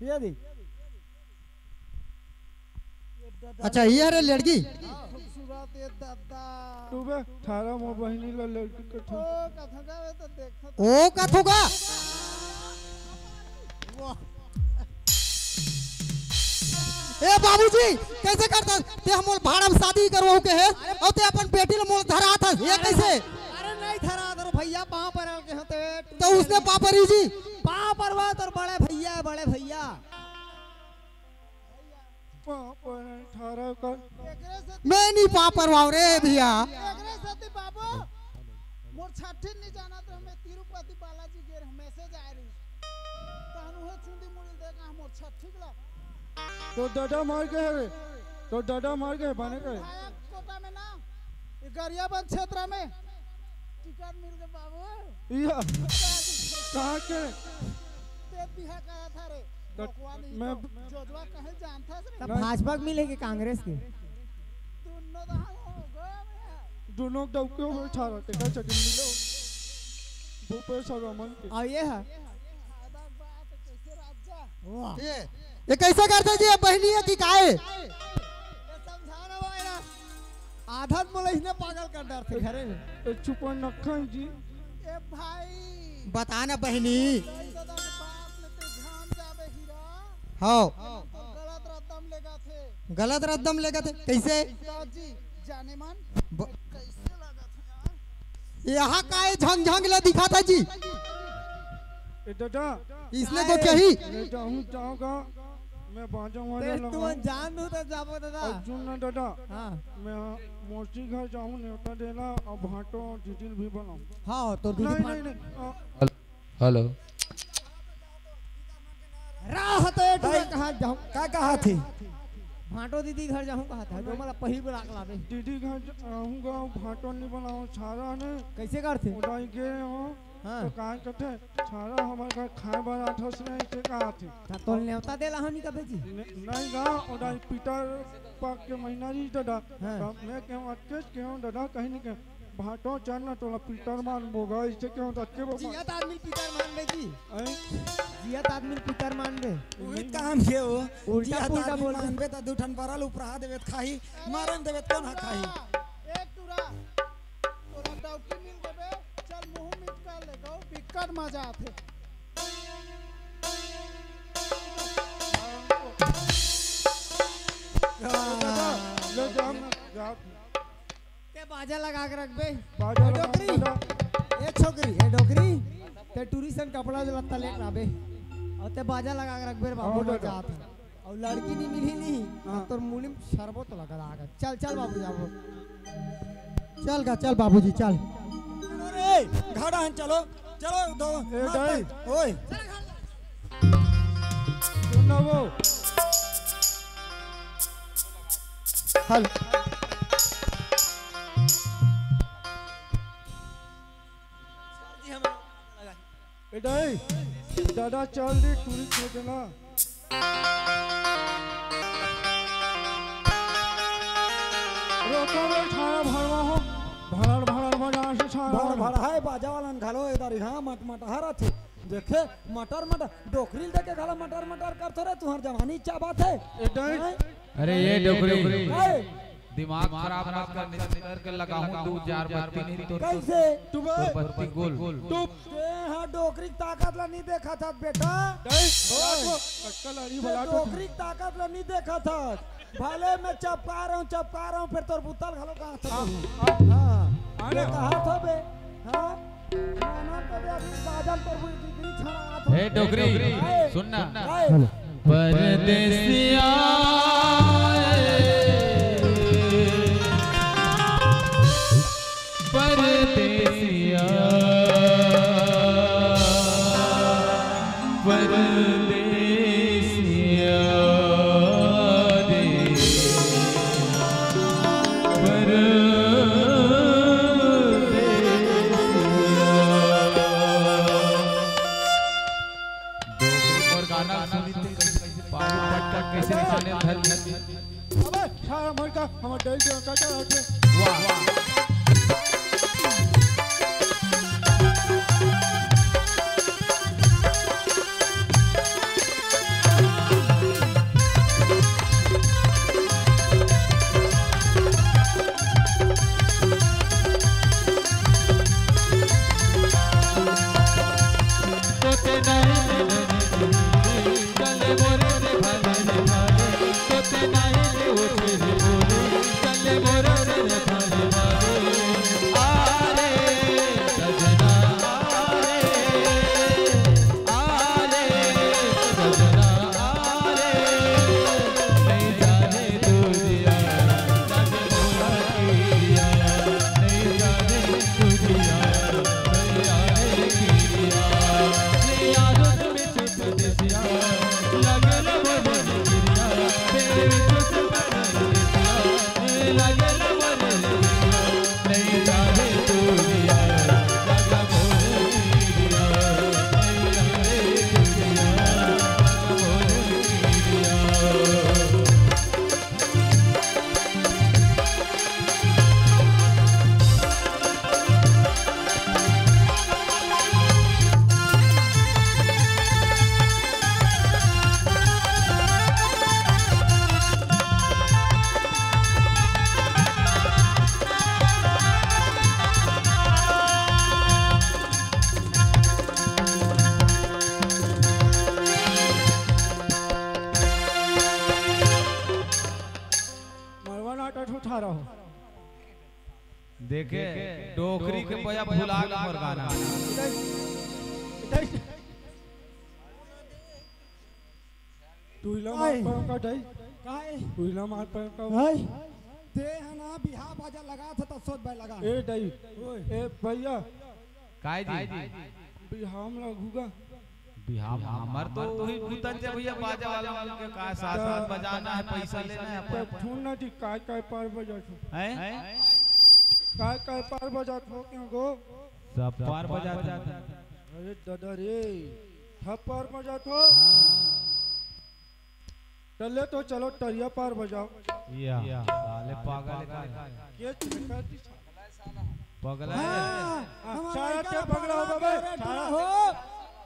ये दी। अच्छा, ये हरे लड़की? खूबसूरत ये दादा। तू बे, ठारा मोर बहिनी ला लड़की कथे। ओ, कथों का बे तो देखो तो। ओ, कथों का? वाह। ए बाबूजी, कैसे करता? ते हमोल भाड़ा में शादी करवाऊ के है, अरे और ते अपन बेटी ला मोल धरात हस, ये अरे कैसे? अरे नहीं धरात हस भैया, पाँव परल के होते। तो उसने पाँव परी जी? पाँव परवा तोर बड़े भैया है, बड़े भैया। पाँव पर ठारा कर। एकरे से मैं नहीं पाँव परवाओ रे भैया। एकरे से ती बाबू, मोर छठी नहीं जाना तो मैं तिरुपति बालाजी गे रहे, मैसेज आए रही। तहनु है चुंदी मुड़ी देखा मोर छठी ला। तो डडा मार के है रे, तो डडा मार के है, बने के है। विधायक कोटा में ना, ये गरियाबंद क्षेत्र में टिकट मिल गए बाबू। या, कहाँ के? ते बिहा कहा था रे। तो बकवान ही मैं तो। जोजवा कहे जानता से रे। तब भाजपा के मिले के कांग्रेस के? दोनों तो हम हो गए बे। दोनों डौके हो ठारा, टेका चटिन मिलो। भूपेश और रमन के। और ये है? आधा बात कैसे राजा? वाह। ये, ये कैसे करते जी, ये बहनी है कि काय? ये समझाना भाई ना। आधा तो मोला इसने पागल कर डरथे घरे में। ए, चुप नखन जी। ए भाई। बता ना बहिनी। दाई दादा के बाप ले ते जान जाबे हीरा। हाँ। तो गलत रद्दम लेगा थे। गलत रद्दम लेगा थे? कैसे? पिताजी, जाने मन। ब- कैसे लगा था यार? यहाँ का ये झंग झंग ला दिखा था जी? ए दादा। इसने को चाहिए? मैं जाऊँ, जाऊँगा। मैं बाजा वाजा ते लगाऊँ। तुमन जान दू तब जाबो दादा। और सुन ना दादा, हाँ। मैं मौसी घर जाऊँ, नेवता देला और भांटो डिटिल भी बनाऊँ। हाँ, तो दीदी नहीं, भांटो नहीं, नहीं, आ, हेलो। राह तो ये टूरा भाई, कहाँ जाऊँ? का कहा थे? भांटो दीदी घर जाऊँ कहा था, जो मला पहिल बुला के लावे। दीदी घर ज-, आऊँगा, भांटो नहीं बनाऊँ, सारा ने कैसे करते? उड़ाई गए हो। हाँ। तो काय कथे, "छारा हमर घर खाए बर आथस नहीं," से कहा थे। त तोल नेवता देला हनी कबे जी? न-, नहीं गा, ओदा पीतर पक के महीना जी दादा। हाँ। तब मैं कहूँ, "अतकेच कहूँ दादा," कहीं नहीं कहूँ, "भाटो चल ना, तोला पीतर मान बोगा," इसे कहूँ, "अतके बो-" जियत आदमी पीतर मान बे जी। हैं? जियत आदमी पीतर मान बे। उही काम के हो। उल्टा जियत पुल्टा आदमी बोल दे। मानबे त दू ठन परल उपरा देवे त खाही, मारन देवे त कौन हा खाही? एक टूरा। तोला डौकी मिल गबे, चल मुंह मिटका ले गो, बिकट मजा आथे। ले जा, जा। ते बाजा लगा के रखबे। बाजा ए लगा डोकरी, के रख। ए छोकरी, ए डोकरी, ते टूरी सन कपड़ा लत्ता लेके आबे। और ते बाजा लगा के रखबे रे बाबू, हाँ, मजा आथे। अउ लड़की नी मिलही नी, हाँ। तोर मुड़ी म सरबो तो लगा लागा। चल, चल बाबू, जाबो। चल गा, चल बाबूजी, चल। अरे, घड़ा हन चलो, चलो दो, ए, माता, दाई। ओए। सुन ना वो। हेलो। ए दाई, दादा चल दे, टूरी छोड़ देना। रोको बे, छाया भरवा हो, भड़ाड़, भड़ाड़ बजा से छाया भड़, भरवा। भड़ है, बाजा वालन घलो ए दारी, हाँ, मट, मट, हरा थे। देखे, मटर, मटर, डोकरी ल देखे घलो मटर, मटर करथो रे, तुहर जवानी चाबा थे। ए दाई। हैं? अरे ये डोकरी। ए, दिमाग खराब मत कर, निस्तर के लगाहूं दू चार बत्ती नहीं तो कैसे? तोर बत्ती गोल। तू ते हा डोकरी के ताकत ला नहीं देखा था बेटा। नहीं, ओए। कक्का लाड़ी ते भला तो डोकरी के ताकत ला नहीं देखा था। भले मैं चपका रहा हूँ, चपका रहा हूँ, फिर तोर बुतल घलो कहा था। हाँ, हाँ। हाँ। अरे। तो कहा था बे, हाँ? हे डोकरी, सुन ना। परदेसिया, परदेसिया, परदेसिया रे। डोकरी मोर गाना सुनी तो कैसे, कैसे पागल पटका कैसे निशाने धर ली। अबे, सारा मन का हमर डैल के का चलाथे। वाह। मरवा नाटक उठा रहा हो। देखे, डोकरी के पया भुला के मोर गाना। इधर, इधर। तू इला मार पाऊँ का, दाई? काय? तू इला मार पाऊँ का? काय? ते ह ना बिहाव बाजा लगा था, तब सोच भाई लगा। ए, दाई। ओए। ए, भैया। काय जी? बिहाव में लगूगा। बिहाव, हमर तो वही भूतन जे भैया, बाजा वाला मन के का साथ साथ बजाना है, पैसा लेना है अपन। तब सुन ना जी, काय काय पार बजा छो? हैं? काय काय पार बजा छो क्यों गो? सब पार बजा था। अरे दादा रे, सब पार बजा छो? हाँ। चले तो चलो, तरिया पार बजाओ। या, साले पागल है का? के छिड़का दी? पगला है। हाँ, हाँ, हमारा सारा लड़का ते पगला हो बा बे, सारा। हो।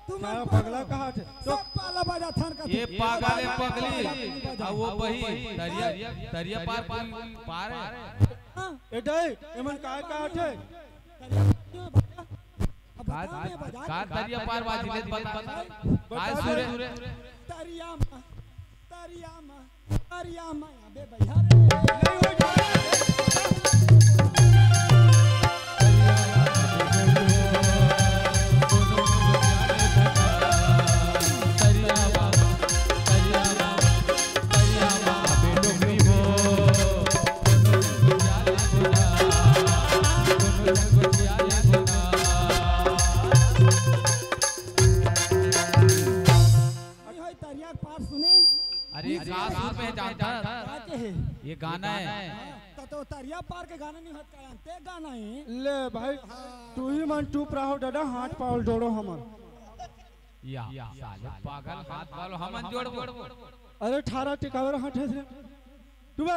तू मन सारा पगला कहा थे? सब पाला बजा थान का ये थे। पागल है, पगली। बजा। आ वो बही, तरिया, तरिया पार, पार, पार है। हाँ। ए दाई, एमन काय कहा थे? तरिया बजा। अब का, बता मैं बजा का के तरिया पार बाजी ले, बता, बता। काय सुरे? तरिया मा, तरिया मा। अरे या माया बे भैया रे। अरे होय तरिया के पार सुने। अरे, अरे, का सुर में है जानता? का के है? ये गाना है। त तो तरिया पार के गाना नहीं होत का, ते गाना है। ले भाई, हाँ। तू ही मन चुप रहो दादा, हाथ पाँव जोड़ो हमर। या, या, साले पागल, हाथ पाँव हमन जोड़बो। अरे, ठारा टिकावर हाथ है रे। तू बे।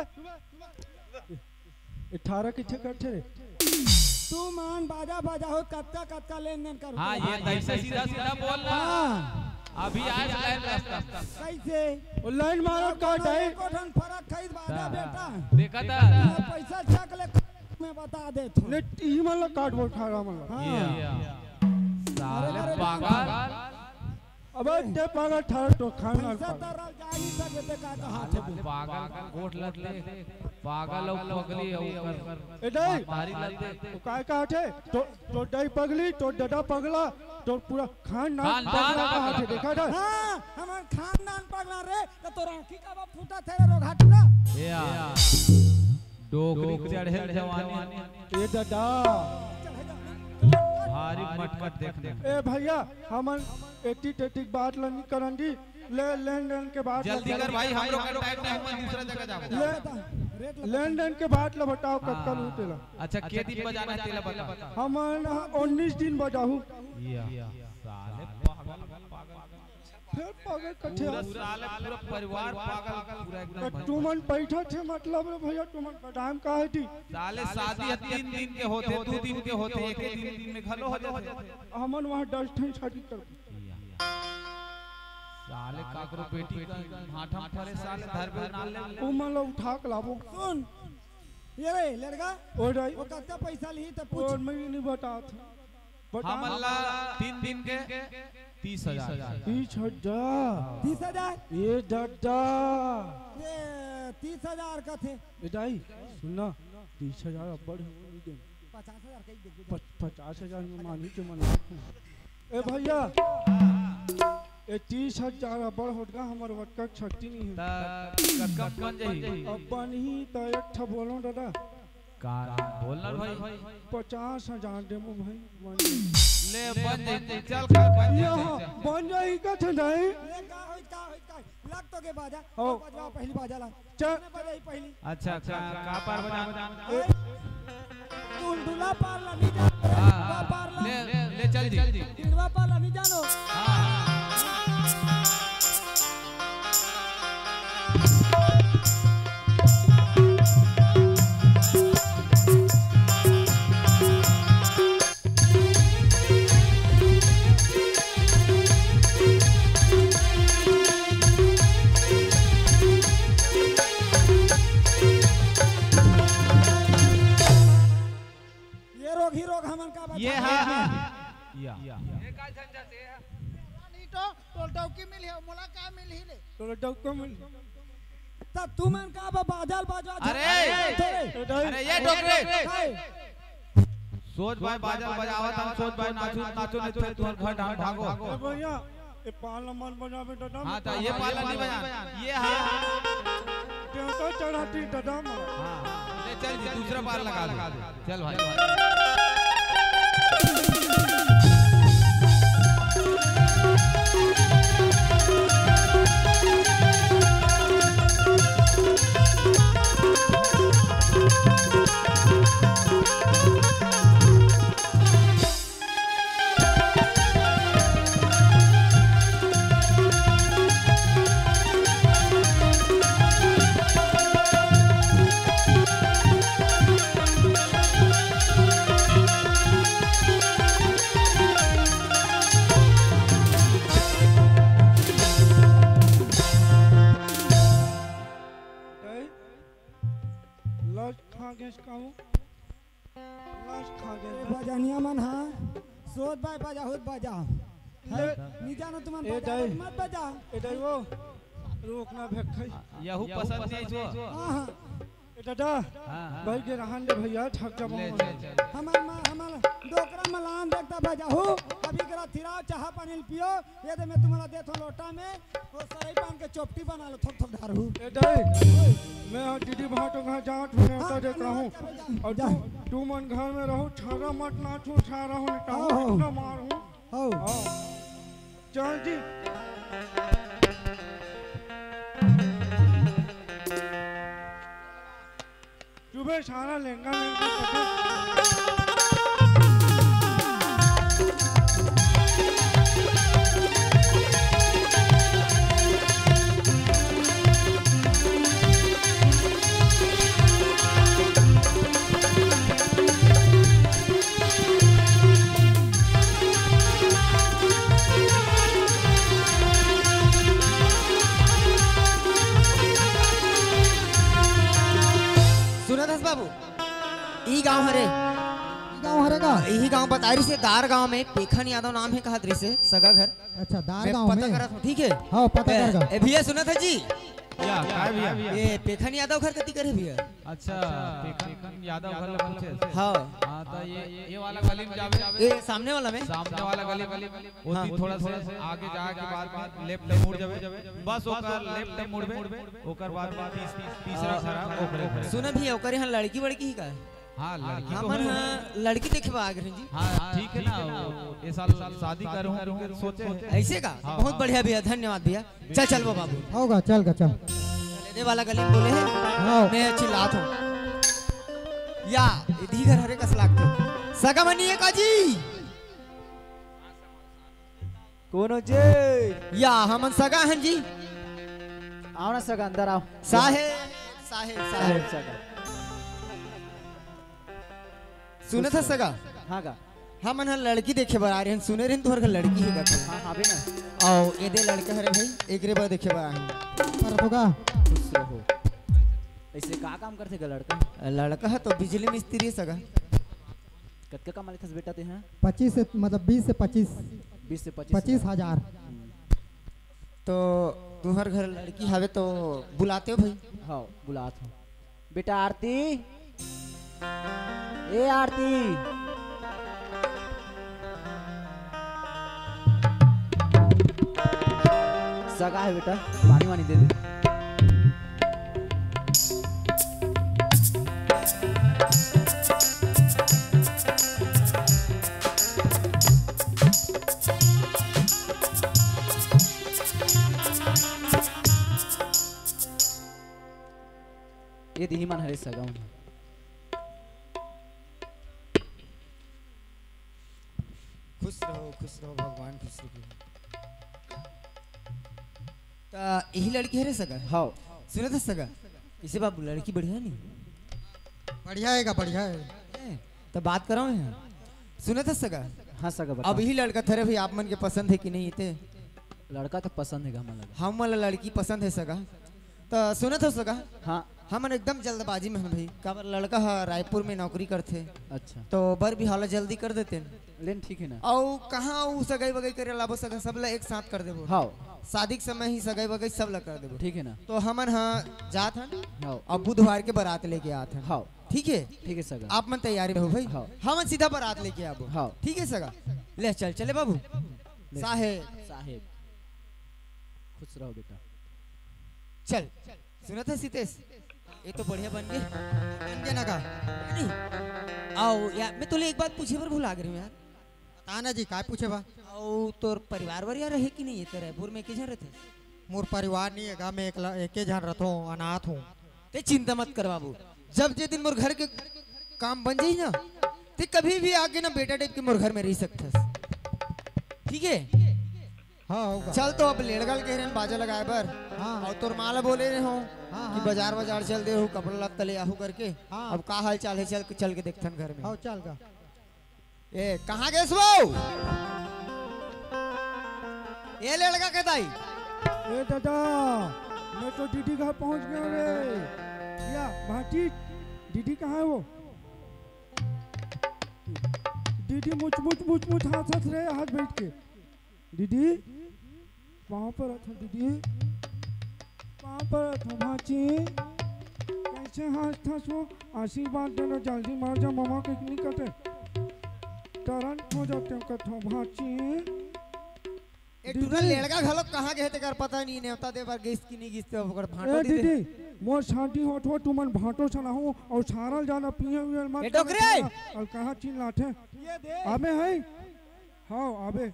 अठारह किथे करथे रे? तू मन बाजा बजाहो, कतका कतका लेन देन करो। हाँ, ये तैसे सीधा सीधा बोल ना। हाँ। अभी आज लाइन रास्ता। कैसे? वो लाइन मारो का एको ठन फरक खाइस बाजा बेटा। देखा था? पैसा चक ले, मैं बता दे तू। ले, ई मन ला काट बोल, ठारा मन ला। हाँ। ये। साले पागल। अबे ते पागल, ठार तो खान लाल पैसा पागल। तरल जाही सब एते का कहा थे। पागल का गोठ लत ले, पागल अउ पगली अउ ओकर ए दाई, मारी लत ले। वो काय कहा थे? तो, तो दाई पगली, तो दादा पगला, तो पूरा खानदान खानदान पगला कहा थे, पगला। देखा था? हाँ, हमर खानदान पगला रे, तो तोर आँखी का बा फूटा थे रे रोगहा टूरा। या। डोकरी चढ़े जवानी। ए दादा। भारी मटकट देखने। ए भैया, हमन एती तेती के बात ल नी करन जी। ले, लेन देन के बात ल जल्दी कर भाई, हमरो का टाइम नहीं, हमन दूसरा जगह जाबो। ले, लेन देन के बात ल बताओ, कब कल हाँ। उठेला? अच्छा, के दिन बजाना है, तेला बता। हमन उन्नीस दिन बजाहू। या, साले पागल, पागल। फेर पागल कथे पूरा। साले पूरा परिवार पागल, पूरा एकदम तो भयंकर। तुमन बैठा थे मतलब रे भैया, तुमन बदाम का है जी? साले शादी ह तीन दिन के होथे, दू दिन के होथे, एके दिन, दिन में घलो हो जाथे। हमन वहाँ दस ठन शादी कर। साले काकरो बेटी का हाथ हम परे साले धरबे ना ले। ओ मन ला उठा के लाबो। सुन, ये रे लड़का, ओ रे। वो कत्ता पैसा लिही त पूछ। और मैं नहीं बतात। बता। हमन ला तीन दिन के तीस हजार। तीस हजार। तीस हजार? ए डड्डा। ये तीस हजार कथे। ए दाई, सुन ना, तीस हजार अब्बड़ हे, वो नहीं दे। पचास हजार कहीं देख। पच-, पचास हजार में मानी के मन। ए भैया, ए तीस हजार अब्बड़ होटगा, हमर वतका शक्ति नहीं है। त कम बन जाही। अब बनही त एक ठा बोलो दादा। का बोलना भाई? पचास हजार देबो भाई, बन जाही। ले बन जाही, चल कर बन ये जाही, हाँ, चल। बन जाही का थे नहीं? ले का होई, का होई, का होई? लग तो के बाजा, हो। बजवा पहली बाजा ला। चल। तूने बजाई पहली। अच्छा, का, का पार बजा? ए, टुलटुला पार ला नहीं जानो। हाँ, हाँ। पार ला। ले, ले, ले चल जी। टिड़वा पार ला नहीं जानो। हाँ। ये रोग ही रोग हमन का बता ये दे। हाँ। या। ये का झंझट है? नहीं तो, तो डौकी मिल है, मोला का मिल ही ले। तो डौका मिल। तब तुमन का बा-, बाजल बाजवा अरे! झंझट है। अरे, ये डोकरे। काय? सोच भाई बाजल बजावत हम, सोच भाई नाचू, नाचू, नहीं तो तुमन घर डाल भागो। ए भैया, ए पाल मन बजावे दादा। हाँ, तो ये पाल नहीं बजा। ये हाँ। देवता चढ़ाती दादा माँ। हाँ, ले चल जी, दूसरा पाल लगा दे। चल भाई। लस खा गेस कहूँ। लस खा गेस। बजनिया मन हा, सोच बाय बजाहुत बजा। ले। है, नी जानो तुमन ए बजा दाई। मत बजा। ए दाई वो, रोकना भेक खाई। यहू पसंद नहीं छो। हाँ, हाँ। ए दादा, हाँ। भाई के रहन दे भैया, थक जाबो ले, हम। ले, ले। हमर माँ, हमर डोकरा मलान देखता बजाहू, अभी करा थिराव चाहा पानी पियो, ये दे मैं तुम्हारा देथो लोटा में, वो सरई पान के चोपटी बना लो, थोक थोक ढारू। ए दाई, मैं और दीदी भाटो कहाँ जात हूँ, हाँ, नेवता देता हूँ। जा, जा, जा। और जा। तू, तू मन घर में रहो, छारा मत नाचू, छारा हूँ, निकालू, हाँ, हाँ। इतना मारू। हाँ। हाँ। चल जी। चुबे सारा लेंगा, लेंगा करके। सुनत हस बाबू, ई गांव हरे। ई गांव हरे का? इही गांव बताय रिसे, दार गांव में पेखन यादव नाम हे, कहत रिसे सगा घर। अच्छा, दार मैं गांव पता में? करत हूँ, ठीक है? हाँ, पता ए, कर गा। ए, भैया सुनत है जी? या, काय भैया? ये पेखन यादव घर कति करे भैया? अच्छा, पेखन यादव घर ले पूछे। हाँ। हाँ, तो ये, ये वाला गली में जावे। ये सामने वाला में? सामने वाला गली में। ओती हाँ। थोड़ा सा आगे जाके बाद में लेफ्ट में मुड़ जावे। बस ओकर लेफ्ट में मुड़बे, ओकर बाद में तीस-, तीसरा घर आ, ओकरे घर। सुन भैया, ओकर यहाँ लड़की वड़की ही का है? हाँ, लड़की तो हमन है। हाँ, लड़की देखे बर आ गए हैं जी। हाँ, ठीक है ना, वो ये साल शादी करूँ करके सोचे हैं। ऐसे का? हाँ, बहुत हाँ। बढ़िया भैया, धन्यवाद भैया। चल, चल वो बाबू। होगा, चल का, चल। चले दे वाला गली में बोले हैं। हाँ। मैं चिल्लात हूँ। या, इधी घर हरे कस लागथे। सगा मनी है का जी? कोनो जे? या, हमन सगा हन जी। आओ ना सगा, अंदर आओ। साहेब, साहेब, साहेब। साहेब सगा। सुनत हस सगा? हाँ गा। हमन ह लड़की देखे बर आ रहे हन, सुने रहे हन तुहर घर लड़की हे गा। हाँ, हाँ, बे ना। अउ एदे लड़का हरे भाई, एकरे बर देखे बर आए हन। अरे तो का? खुश रहो। ऐसे का काम करथे गा लड़का? लड़का ह तो बिजली मिस्त्री हे सगा। कतका कमा लेथस बेटा तैं ह? पच्चीस से, मतलब बीस से पच्चीस। बीस से पच्चीस पच्चीस हजार। हजार। हम्म। तो तुहर घर लड़की हवे तो बुलाते हो भाई? हाँ, बुलात हूँ। बेटा आरती, ए आरती, सगा हे बेटा, पानी वानी दे दे। ये दिही मन हरे सगा मन। खुश रहो, खुश रहो, भगवान खुश रहो। त यही लड़की हरे सगा? हाँ। सुनत हस सगा? इसे बाबू लड़की बढ़िया नहीं? बढ़िया हे गा, बढ़िया हे। ए, त बात कराओ यहाँ। सुनत हस सगा? हाँ सगा, बता। अब यही लड़का थरे भाई आप मन के पसंद हे कि नहीं इते? लड़का तो पसंद हे गा, हमन लगा। हमन ला लड़की पसंद हे सगा। त सुनत हो सगा? हाँ। हमन एकदम जल्दबाजी में हन भाई, काबर लड़का ह रायपुर में नौकरी करथे। अच्छा। तो बर बिहाव ला जल्दी कर देते। लेन ठीक हे ना। अउ कहाँ उ सगाई वगाई करे लाबो सगा, सब ला एक साथ कर देबो। हाँ। शादी के समय ही सगाई वगाई सब ला कर देबो। ठीक हे ना। तो हमन ह जात हन। हाँ। अब बुधवार के बारात लेके आत हन। हाँ। ठीक हे? ठीक हे सगा। आप मन तैयारी में हो भाई। हाँ। हमन सीधा बारात लेके आबो। हाँ। ठीक हे सगा। ले चल, चले बाबू। ले। साहेब। साहेब। खुश रहो बेटा। चल, सुनत हस हितेश? ये तो बढ़िया बन गे। बन गे ना का? नहीं। अउ यार, मैं तोले एक बात पूछे बर भुला गे रहेंव यार। बता ना जी, काय पूछे बा? अउ तोर परिवार वरिवार हे कि नहीं हे? तें रायपुर में एके झन रहिथस? मोर परिवार नहीं हे गा, मैं एकला, एके झन रहिथों, अनाथ हूँ। तें चिंता मत कर बाबू, जब जे दिन मोर घर के काम बन जाही ना, तें कभी भी आके ना बेटा टाइप के मोर घर में रह सकथस, ठीक हे? हाँ, होगा। चल तो अब लेड़गा ल कहे रहेन बाजा लगाए बर। हाँ। अउ तोर माँ ला बोले रहे हों हाँ, कि हाँ। बाजार वाजार चल दे हो, कपड़ा लत्ता ले आहू करके। हाँ। अब का हाल चाल हे, चल, चल के देखथन घर में। हाँ, चल गा। ए, कहाँ गेस वो? ए लेड़गा के दाई। ए दादा, मैं तो दीदी घर पहुँच गेंव रे। या भांटी, दीदी कहाँ हे वो? दीदी मुच मुच मुच मुच हाँसत रहे हाथ बैठ के। दीदी, पाँव परत हँव दीदी, पाँव परत हँव भांची। कइसे हाँसथस वो? आशीर्वाद दे ना, जल्दी मर जा, ममा के नहीं कटे, तुरंत हो जाते हो कथो भांची। ए टूरा दीदी। लेड़गा घलो कहाँ गे हे तेकर पता नहीं, नेवता दे बर गिस कि नहीं गिस, ते ओकर भांटो ए दे दे। दीदी, मोर शादी होत हो, तुमन भांटो चलाहू अउ सारा ल जादा पिए हुए मत ए डोकरे! अउ कहाँ चिल्लाथे? ये दे। अबे है? हाँ, अबे।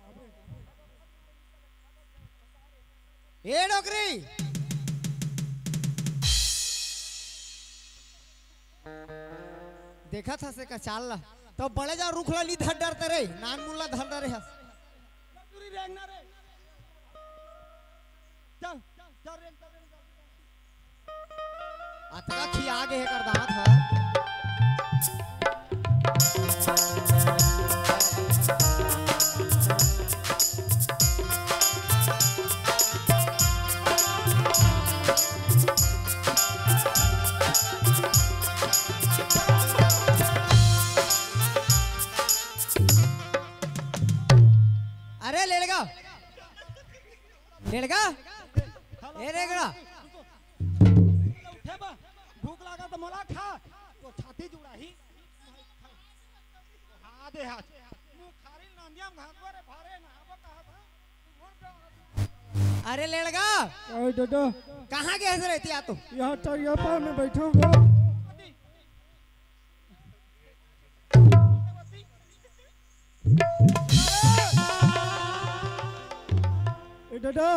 ए डोकरी, देखत हस एकर चाल ला, तो बड़े जा रुख ला नी धर डरते रे, नान मुन ला धर डरे हस। चल, चल, रेंग, चल, रेंग, चल। अतका खिया गे हे एकर दांत ह। अरे लेड़गा, लेड़गा, ए लेड़गा। उठे बा, भूख लागा त मोला खा, तो छाती जुड़ाही। हाँ दे हाथ। मुँह खारी नांदिया में घास रे भारे नहाबो कहा था। अरे लेड़गा। अरे दादा। कहाँ गे हस रे एती आ तो? यहाँ तरिया पार में बैठा हूँ। ए दादा।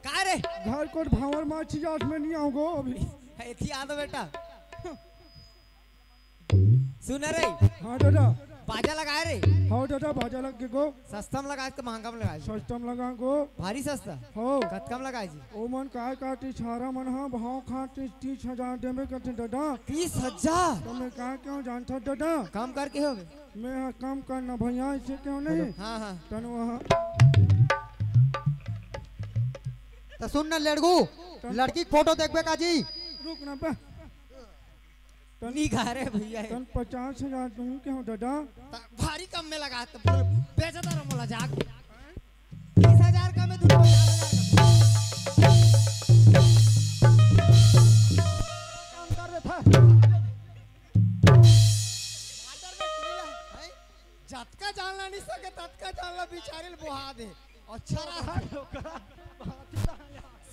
का रे? घर कोट भावर माची जात में नहीं आओगे अभी। एती आ तो बेटा। सुन रे। हाँ दादा। बाजा लगाए रे। हव दादा, बाजा लग गे गो। सस्ता म लगाए के महंगा म लगाए जी? सस्ता म लगा गो। भारी सस्ता? हव। कतका म लगाए जी? ओ मन काय का टीछारा मन ह भाव खात तीस हजार देबे करथे दादा। तीस हजार? त मैं का केहूं जानथव दादा? कम करके होगे। मैं ह कम करना भैया, ऐसे केहूं नहीं। हाँ, हाँ। तन वहाँ त सुन ना लेड़गू, तन लड़की के फोटो देखबे का जी? रुक ना बे। तन नी गा रे भैया। तन पचास हजार दूं केहूं दादा। त भारी कम में लगा त पूरा बेचता रहो मोला जाके। तीस हजार का में दूं, पचास हजार का। काम कर देता। ऑर्डर में ढीला है। जतका जानला नहीं सके, ततका जानला बिचारी ल बोहा दे। अच्छा रहा।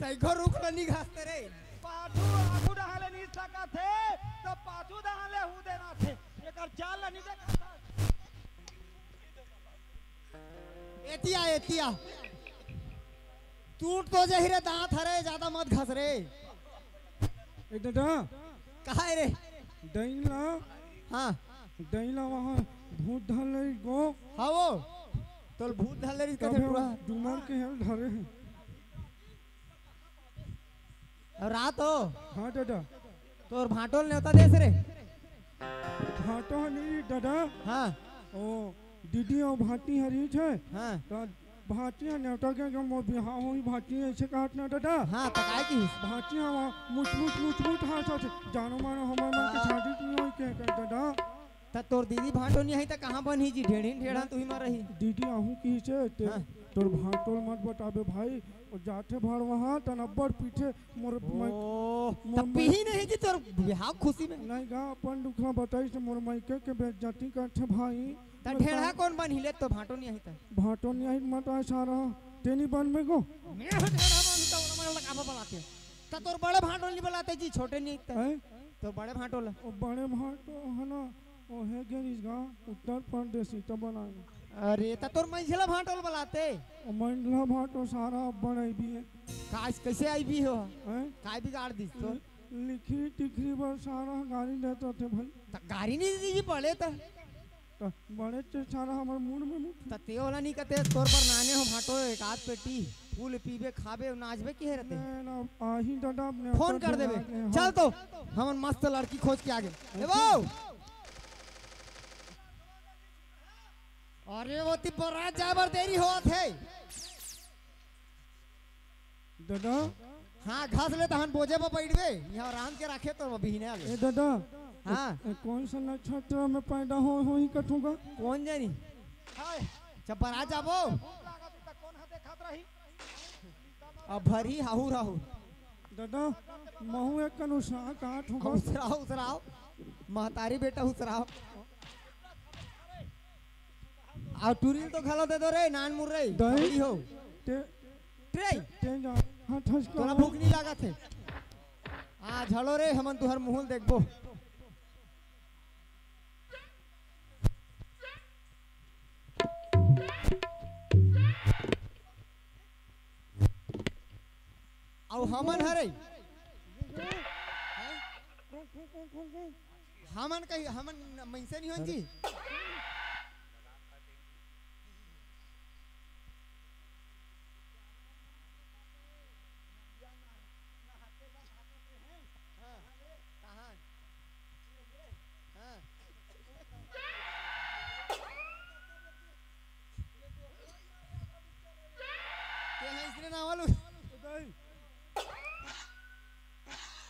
सैगो रुख ल नहीं घासते रे। पाछू आगू डहाले नहीं सकत हे, त पाछू डहाले हू देना थे। एकर चाल ल नहीं देखत हे। एतिया, एतिया। टूट तो जही रे दांत हरे, ज्यादा मत घस रे। ए दादा। काय रे? डैन ला। हाँ। डैन ला वहाँ भूत धर ले गो। हाँ वो। तोल भूत धर ले कथे तबे टुरा। डूमर के हेल धरे हे। अउ रात हो। हाँ दादा। तोर भांटो ल नेवता देस रे। भांटो ह नहीं दादा। हाँ। ओ दीदी अउ भांटी हरी छे। हाँ। त भांटी ह नेवता के जो मोर बिहाव होही भांटी ऐसे कहत ना दादा। हाँ, त काय किहिस? भांटी ह वहाँ मुच मुच मुच मुच हाँसत हे। जानो मानो हमर मन के हाँ। शादी नहीं होई के, के दादा। त तोर दीदी भांटो नहीं आई त कहाँ बनही जी? ढेढ़िन ढेढ़ा तुही म रही। दीदी आहू किहिस हे ते हाँ। तोर भांटो ल मत बताबे भाई। ओ जाथे भड़वा तन अब्बड़ पीठे मोर ओ, माई-, मोर त पीही माई-, नहीं जी तोर बिहाव खुशी में। नहीं गा, अपन दुखला बताइस त मोर मायके के बेइज्जती करथे भाई। त मैं ढेढ़ा का कौन बनही ले तो भांटो नहीं आई त? भांटो नहीं आई मत आए सारा, तेनी बन में गो। मैं हो ढेढ़ा बन त ओला मन लगा बलाते। त तोर बड़े भांटो नहीं बलाते जी, छोटे नहीं त। हैं? तोर बड़े भांटो ला। ओ बड़े भांटो है ना, ओ हे गेरिस गा, उत्तर प्रदेश इतना बनाए। अरे, त तोर मंझला भांटो ल बलाते। ओ मंझला भांटो सारा अब बनई भी है। काज कैसे आई भी हो? हैं? काय बिगाड़ दिस तो? लि-, लिखरी टिखरी बर सारा गारी देत रथे भाई। त गारी नहीं दी जी पड़े त। त बड़े ते सारा हमर मूड में मुठ। त ते ओला नहीं कहते, तोर बर नाने हो भांटो, एक आध पेटी, फूल पीबे, खाबे, नाचबे की हे रहते? नहीं ना, आही दादा अपने फोन कर देबे। चल तो, हमन मस्त लड़की खोज के आगे। ए वो! अरे वो ती बरात जाए बर देरी होत हे। दादा। हाँ, घास ले तहन बोझे पर बैठबे। यहाँ रांध के रखे तो अभी ने आगे। ए दादा। हाँ। ए, ए, कौन सा नक्षत्र में पैदा हो, होही कथूंगा? कौन जानी? हाय। जब बरात जाबो। भूख लागत त कौन हा देखत रही? अब भरी हाहू राहू। दादा, महू एक कन उसरा काट हूँ बस। उसराओ, उसराओ। महतारी बेटा उसराओ। अउ टुरी ल तो घलो दे दो रे, नान मुर्रई, दई। खबड़ी हो। ते, ट्रे। ते जा, हाँ, ठस तोला करो। भूख नहीं लागत हे। आ, झलो रे, हमन तुहर मुंह ल देखबो। अउ हमन हरे। हमन कही, हमन मइनसे नहीं होन जी। हाँ, कहाँ? हाँ। के हैं इसने ना वालू?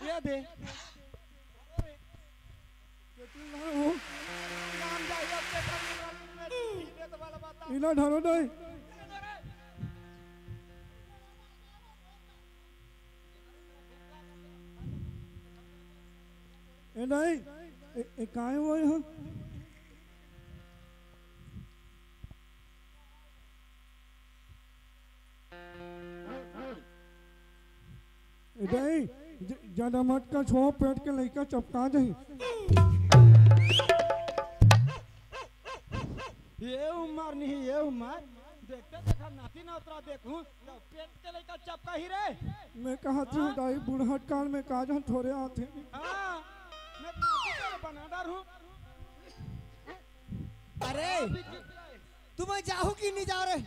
ये दे। इला ढालो नहीं। ए नहीं, ए, ए, काय हुआ यहाँ? ए नहीं, ज-, ज्यादा मत कर, छो पेट के लइका चपका जाही। ये उमर नहीं, ये उमर। देखते देखा नाती नौतरा देखूं, तो पेट के लइका चपका ही रे। मैं कहा थी, हाँ? दाई बुढ़हट काल में का जान थोड़े आते। हाँ, मैं नाती तेरे बना डार हूँ। अरे, तुम जाहू कि नहीं जाओ रे?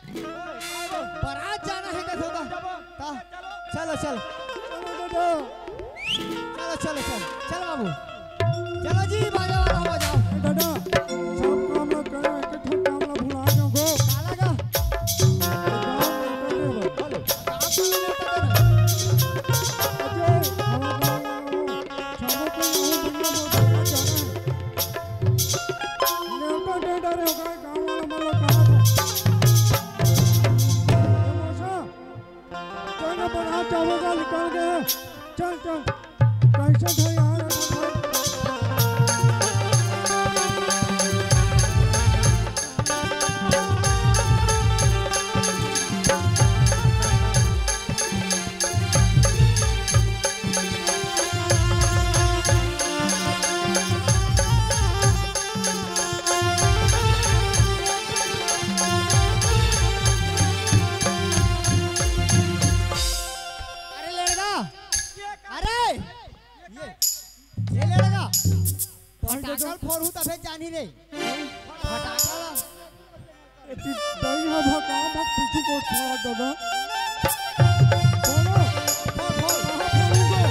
बारात जाना है, कैसे होता? ता, चलो, चलो। चलो, चलो, चलो, चलो बाबू, चलो जी, बाजा वाला बजाओ। ए दादा, सब काम ला करो, एक ठो काम ला भुला जाओ गो। काला का? बोलो। काम करने में पता नहीं। अजय, हमारा गाँव वाला हो, सबो को यही दुनिया में बारात जाना है। नेवता दे डारे हो गए, गाँव वाला मन ला कहा था। ए मौसा, चल ना, बारात जावेगा, निकल गए। चल, चल। कैसे थे यार? अरे लड़का, अरे ये, ये लड़का, फटाकल फोड़हू तभे जानी रे। फटाकल। ए, ती-, दई ह भका मत पीछू को छोड़ दबा। बोलो, फोड़, फोड़, कहाँ फोड़ूंगा?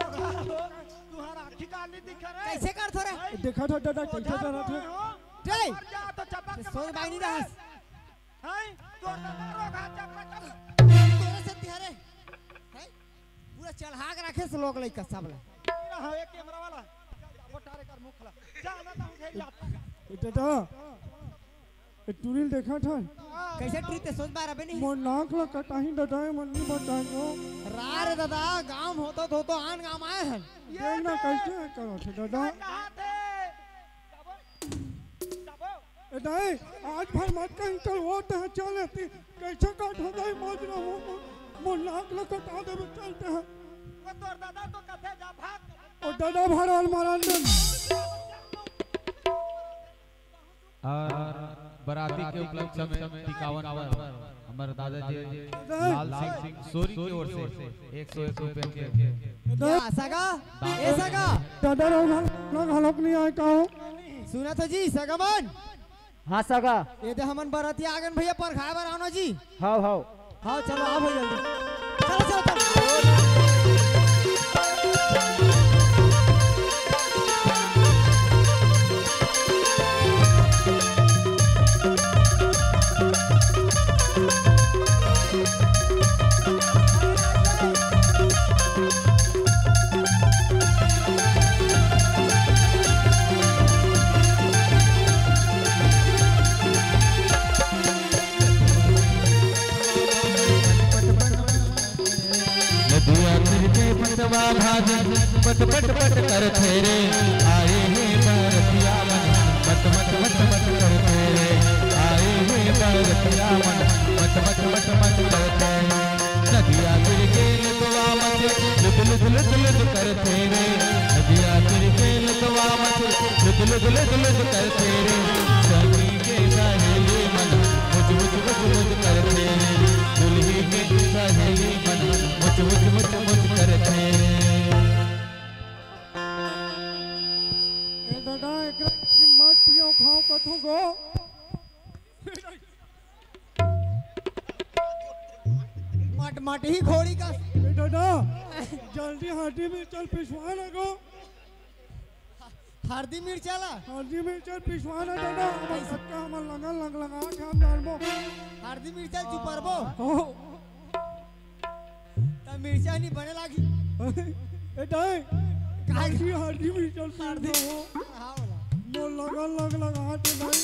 तुहर आँखी का नहीं दिखे रे? कैसे करथो रे? देखा था दादा, कैसे करत हे? रे! मर जा तो चपक के सोच मर बाई नहीं जा। रहस। हैं? तोर दादा रोग हाथ चपक के। तोरे से तिहारे। हैं? पूरा चढ़ा के रखे से लोग लइका सब ला। हाँ, एक कैमरा वाला। वो टारे कर मुख ला। जा ना, तो हम घेर जात। ए दादा, ए टूरी ल देखा था। कैसे टूरी ते सोच बार अबे नहीं? मोर नाक ला कटाही दादा, ए मन नहीं बतायो। रा रे दादा, गाँव होतो तो, तो आन गाँव आए हैं। देख ना कैसे करो थे दादा। कहा थे? जाबो? जाबो? ए दाई, आज भर मत कहीं चल, वो तो चल रहती। कैसे काट हो गई मौज ना हो, मोर नाक ला कटा देबे चलते हैं। वो तोर दादा तो कथे जा भाग। ओ दादा भराल मारन दे। और बराती के उपलक्ष्य में टिकावन पर हमर दादाजी लाल सिंह सूरी की ओर से एक सौ एक रुपया के ए सगा, ए सगा। दादा राव घल-, घलोक नहीं आए का हो? सुना तो जी, सगा मन। हाँ सगा। ये दे हमन बराती आगन भैया, परघाय बर आना जी। हाव, हाव। हाँ, चलो, आओ भाई जल्दी। चलो, चलो, चलो। नदिया तीर के पटवा भाजन पट पट पट करथे रे। आए हे बरतिया मन मत मत मत मत करथे रे। आए हे बरतिया मन मत मत मत मत करथे। नदिया तीर के लुदवा मत लुद लुद लुद लुद करथे रे। नदिया तीर के लुदवा मत लुद लुद लुद लुद करथे रे। सखी के सहेली मन मुच मुच मुच मुच करथे। दुल्ही के सहेली मन मुच मुच मुच मुच करथे। ए दादा, एकरा मत पियो, खाओ कथू गो। मट मट ही घोड़ी का। ए दादा, जल्दी हरदी मिर्चा ल पिसवा ना गो। हरदी मिर्चा ला? हरदी मिर्चा ल पिसवा ना दादा, हमर कक्का हमर लंगन लंग लंगा के हम जानबो। हरदी मिर्चा ल चुपरबो? हो। त मिर्चा नहीं बने लागी। ए दाई, काहे? हल्दी, हल्दी मिर्चा हल्दी। चल हो। हाँ, बोला। मोर लगन लग लगा हाथ में दाई।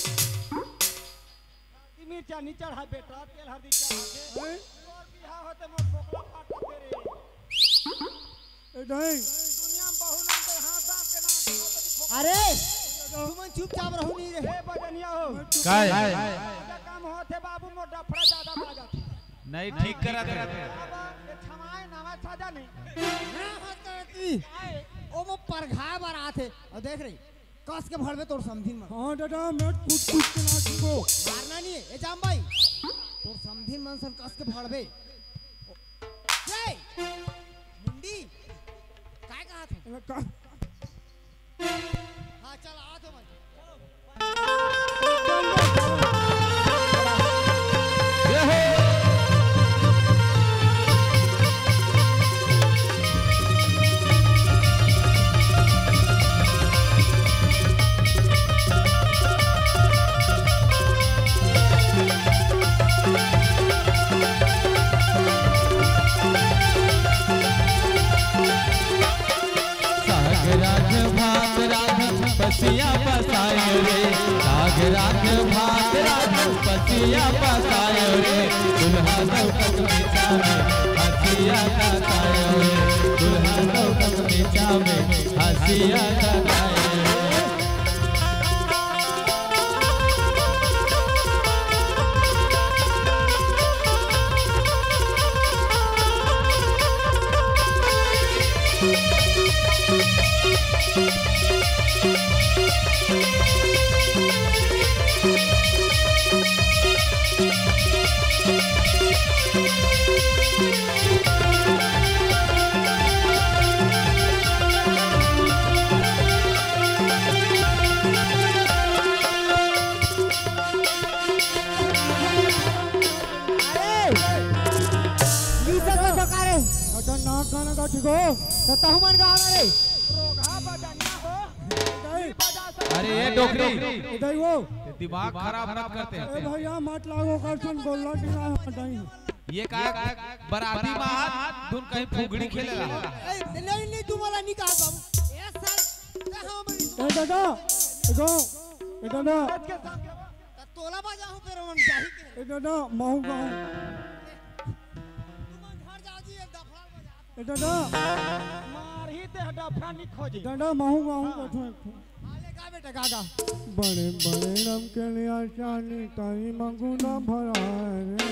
हल्दी मिर्चा नहीं चढ़ा बेटा, तेल हल्दी चढ़ा दे। हैं? तोर बिहाव होते मोर बोकला फाट के रे। ए दाई। दुनिया में बहू नाम के हाँ, सास के नाम के होते भी फोकट। अरे, तुमन चुपचाप रहू नहीं रे। ए बजनिया हो। काय? ज्यादा काम होते बाबू, मोर डफड़ा ज्यादा बाजत। नहीं, ठीक करत हे। अब ये छमाए नवा साजा नहीं। ना मत करती। आए। ओ वो परघाए बर आथे। और देख रही, कस के भड़बे तोर समधिन मन। हाँ दादा, मैं कुट कुट के नाचूंगो। मारना नहीं है, ए जाम भाई। तोर समधिन मन सन कस के भड़बे। ए, मुंडी, काय कहा था? ए, का? हाँ, चल, आ तो भाई। साग रांध भात रांध पसिया पसायो रे, साग रांध भात रांध पसिया पसायो रे, दुल्हा दौकत मेचा में हंसिया कसायो रे, दुल्हा दौकत मेचा में हंसिया कसायो रे। अरे! नीचे से तो का रे? खतरनाक गाना गा, ठीक हो? तो तहु मन गावा रे। रोगहा बजनिया हो। अरे, ए डोकरी। इधर वो। दिमाग खराब मत करते। ए भैया, मत लागो कर सुन, गोल्ला की ना हटाई। ये का बराती में हाथ धुन कहीं फुगड़ी खेले ला। ए, नहीं, नहीं, तू वाला नहीं कहा बाबू। ए सर, कहाँ बड़ी ए दादा, ए गो, ए दादा। त तोला बजाहूं फेर ओमन जाही के। ए दादा, महू गाहूं। तुमन घर जाओ जी, एक डफड़ा बजा। ए दादा। मारही ते डफड़ा नी खोजी। दादा, महू गाहूं हाँ। कथों एक ठो। हाले गा बेटा, गा, गा। बड़े बड़े रमकेलिया चानी ताई मगुना भराए रे।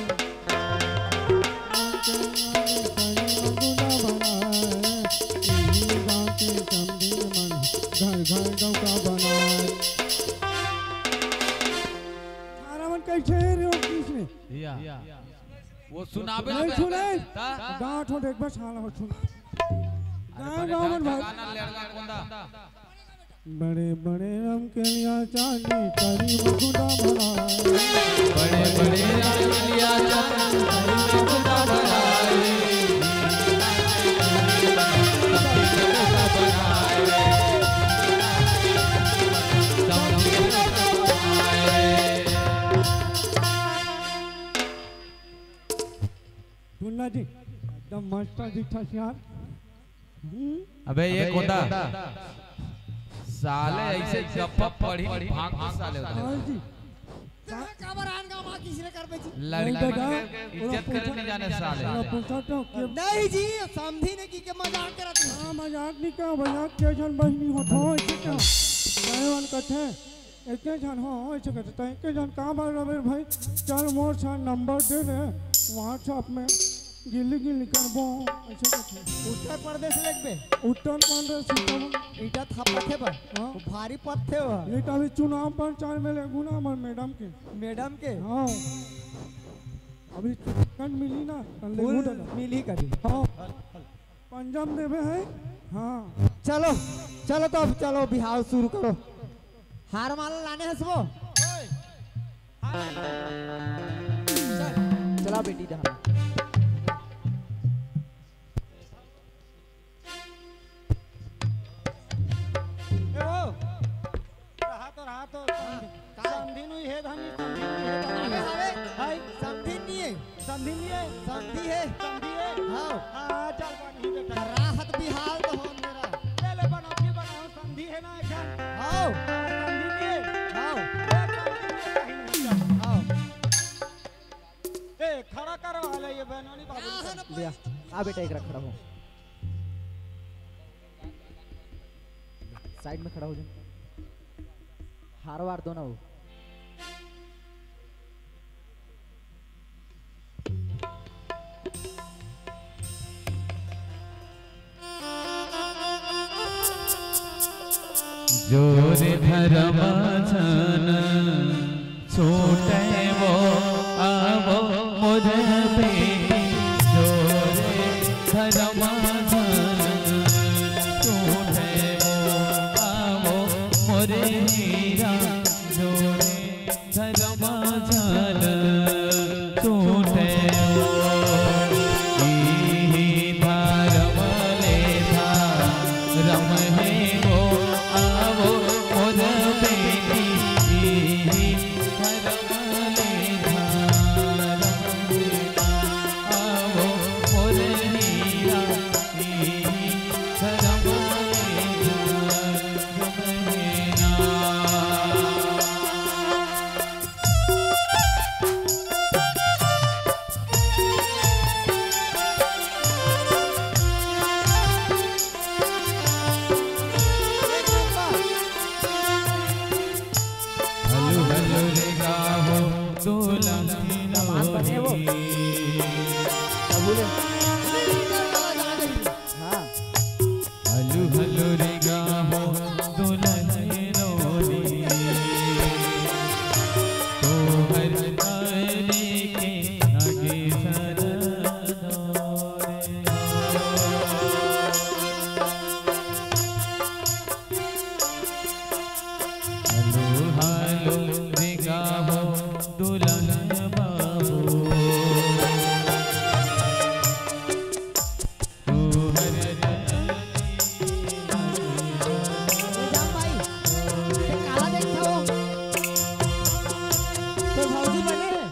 रमकेलिया चानी मगुना भराए रे। इही गाँव के समधिन मन घर घर डौका बनाए। थारा मन कैसे रे हो किसने? या। वो सुनाबे नहीं ना सुने। ता? गाँव ठो देख बस हाला हो सुन। अरे गाँव बड़े गाँव मन भाई। गाना लड़का कोंदा। बड़े बड़े रमकेलिया चानी ताई मगुना भराए। बड़े बड़े रमकेलिया चानी ताई मगुना भराए। टुन्ना जी, एकदम मस्त दिखत हस यार। हम्म। अबे ये कोंदा, साले ऐसे गप्पा पढ़ी भाग साले उधर। हाँ जी। कहाँ काबर आन गा माँ किसी ने कर बेची? लड़की नहीं दादा, मन के इज्जत करे नहीं जाने साले। पूछा तो के नहीं जी, समधी ने की के मजाक करत रही। हाँ, मजाक नहीं का भैया, के झन बहिनी होत हो, ऐसे का? कहे वान कथे, एके झन हो, ऐसे कथे, तो एके झन का बार रहे भाई, चल मोर साथ नंबर दे दे, WhatsApp में गिल्ली गिल्ली करबो, ऐसे कथे। उत्तर प्रदेश लेगबे? उत्तर प्रदेश, सीतामढ़ी। ईटा थापथे बा? हाँ। भारी पत्थे हो। ये तो अभी चुनाव प्रचार में लेगू ना हमर मैडम के। मैडम के? हाँ। अभी टिकट मिली ना, कल लेगू फूल दादा। मिली कभी। हाँ। पंजाब देवे है? हाँ। चलो, चलो तो अब चलो, बिहाव शुरू करो। हार माला लाने हसबो? चल, चला बेटी, जा। ए ओ, रहा तो, रहा तो, समधी नु हे धनी, समधी नु हे धनी। अबे, अबे। हाय। समधी नहीं है। समधी नहीं है। समधी है। समधी है। हाँ। हाँ, चल, पानी ही बेटा। राहत हाँ। हाँ। ए, खड़ा करो, हले ये बहनोनी बाबू। लिया, आ बेटा, एक रख खड़ा हो। साइड में खड़ा हो जा। हार वार दो ना वो। जोरे धर्म जन छूटे वो आवो मोर बेटी। जोरे धर्म जन छूटे वो आवो मोर हीरा। जोरे धर्म जन छूटे वो, इही धर्म ले धर्म हे वो, आवो मोर बेटी, इही धर्म ले धर्म हे, आवो मोर हीरा, इही धर्म ले धर्म हे ना। हलू हलू रे गाहो दुल्हन सामान बने वो। हाँ। हलू हलू रे गाहो दुल्हन रोली, तोहर आने के आगे सरनो रे। हलू हलू रे गाहो दुल्हन बाबू। ए जाम भाई, ये काला देखत हव? तोर भौजी बने हे?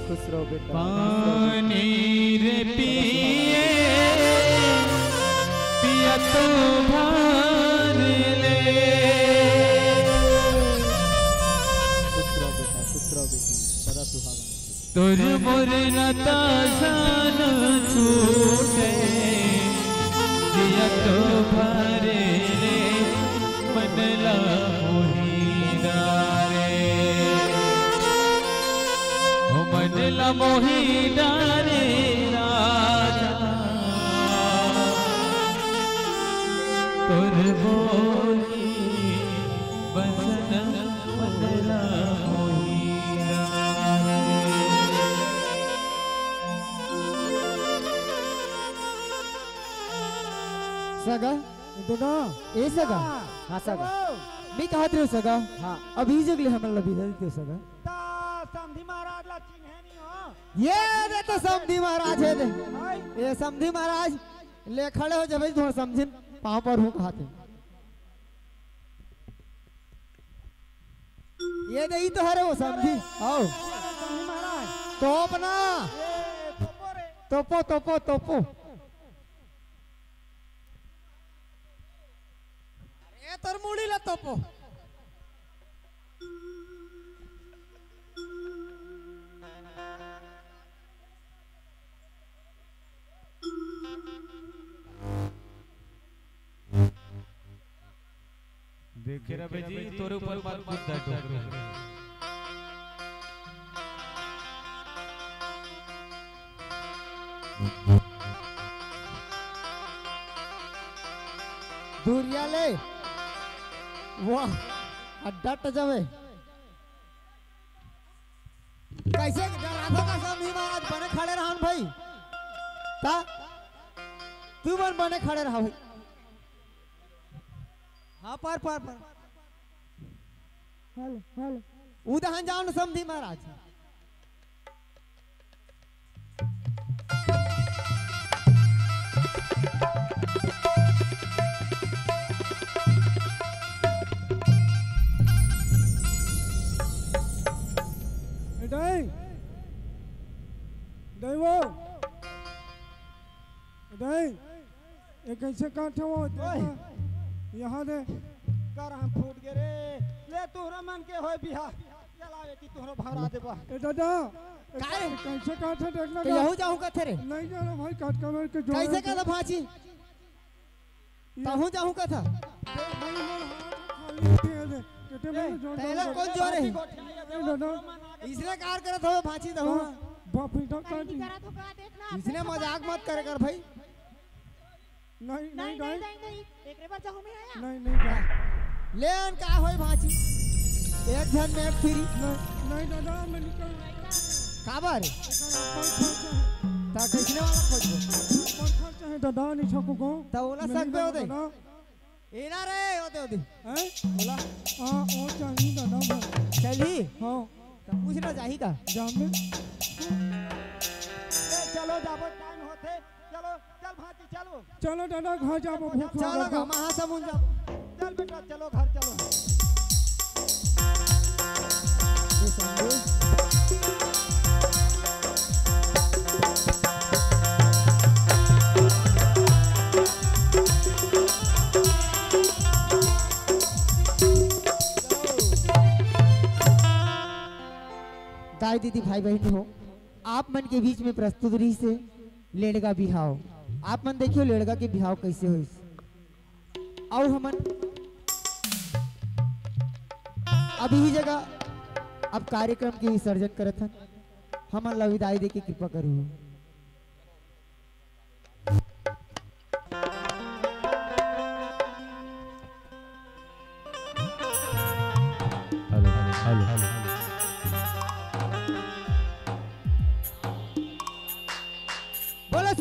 खुश रहो बेटा। पानी रे पिए, पिया तो भर ले। खुश रहो बेटा, खुश रहो बेटी, सदा सुहागन। तोर मोर नाता जान छूटे, जिया तो भरे रे, मन ला मोही डारे। ओ मन ला मोही डारे राजा, तोर बोली बसन मन ला मोही डारे। सगा, दोनों। ए सगा। हाँ, सगा। मी कहत रहेंव सगा। हाँ। अभी जग ले हमन ला बिदा देतेव सगा। ता समधी महाराज ला चिन्हे नहीं हो। ये दे तो समधी महाराज हे दे। हाय। ये समधी महाराज ले खड़े हो जा भाई, तुमन समझिन पाँव परहूँ कहत हे। ये दे, ई तो हरे वो समधी। आओ। समधी महाराज। तोप ना। ए, तोपो रे। तोपो, तोपो, तोपो। अरे तोर मुड़ी ला तोपो। देखे रबे जी, तोरे ऊपर मत कूदय डोकरी। दूरिया ले। वाह, अड्डा टच जावे। कइसे डराथो का समधी महाराज? बने खड़े रहा न भाई। का? तुमन बने खड़े रहा भाई। हाँ, पर, पर, पर। Hello, hello. उदहन जाओ न समधी महाराज। ए दाई, दाई वो, ए दाई, ये कइसे काट हे वो? ओए। यहाँ दे। कर हम फूट गे रे। ले तोहरा मन के होय बिहा। चलावे कि तोहरा भरा देबा। ए दादा, ए काहे? कइसे काट हे देखना तो का? यहू जाहूं कथे रे। नहीं जानो भाई, काट का मेरे के जोर कइसे से। कथा भांची? ये तहूं जाहूं कथा। देख भाई, मोर हाथ खाली हे रे। केते ए, में जोर तेला डाल कौन दे। जोर हे? ए दादा। इसने कार करत हो भांची दहूं। हाँ, बाप रे, डॉक्टर जी। करत हो का देखना, इसने अपने मजाक मत करे कर भाई। नहीं, नहीं, नहीं, नहीं, नहीं। नहीं, नहीं, एकरे बर जाहूं मैं आया। नहीं, नहीं, जा। ले अन का होय भांची? एक झन में एक फ्री। नहीं, नहीं, दादा, मैं निकल। काबर? अपन खर्चा है। ता कइसने वाला खोजबो? अपन खर्चा है, दादा, नहीं छको को। ता ओला मैं सकबे नहीं होते। दादा। ए ना रे, होते, होते। हैं? बोला। हाँ, वो चाहिए, दादा, मैं। चली? हाँ। त पूछना चाही का? जाम में। ए, चलो, जाबो, टाइम होथे। चलो, चल भांची, चलो। चलो दादा, घर जाबो, भूख चलो, लागत हे। महासमुंद जाबो। चल बेटा, चलो, घर चलो। ए, संजू। दाई दीदी भाई बहिन हो, आप मन के बीच में प्रस्तुत रहिस हे लेड़गा बिहाव। आप मन देखियो लेड़गा के बिहाव कइसे होइस। अउ हमन अभी ही जगह अब कार्यक्रम के विसर्जन करत हन। हमन ला विदाई दे के कृपा करू। Hello, hello. बोलो।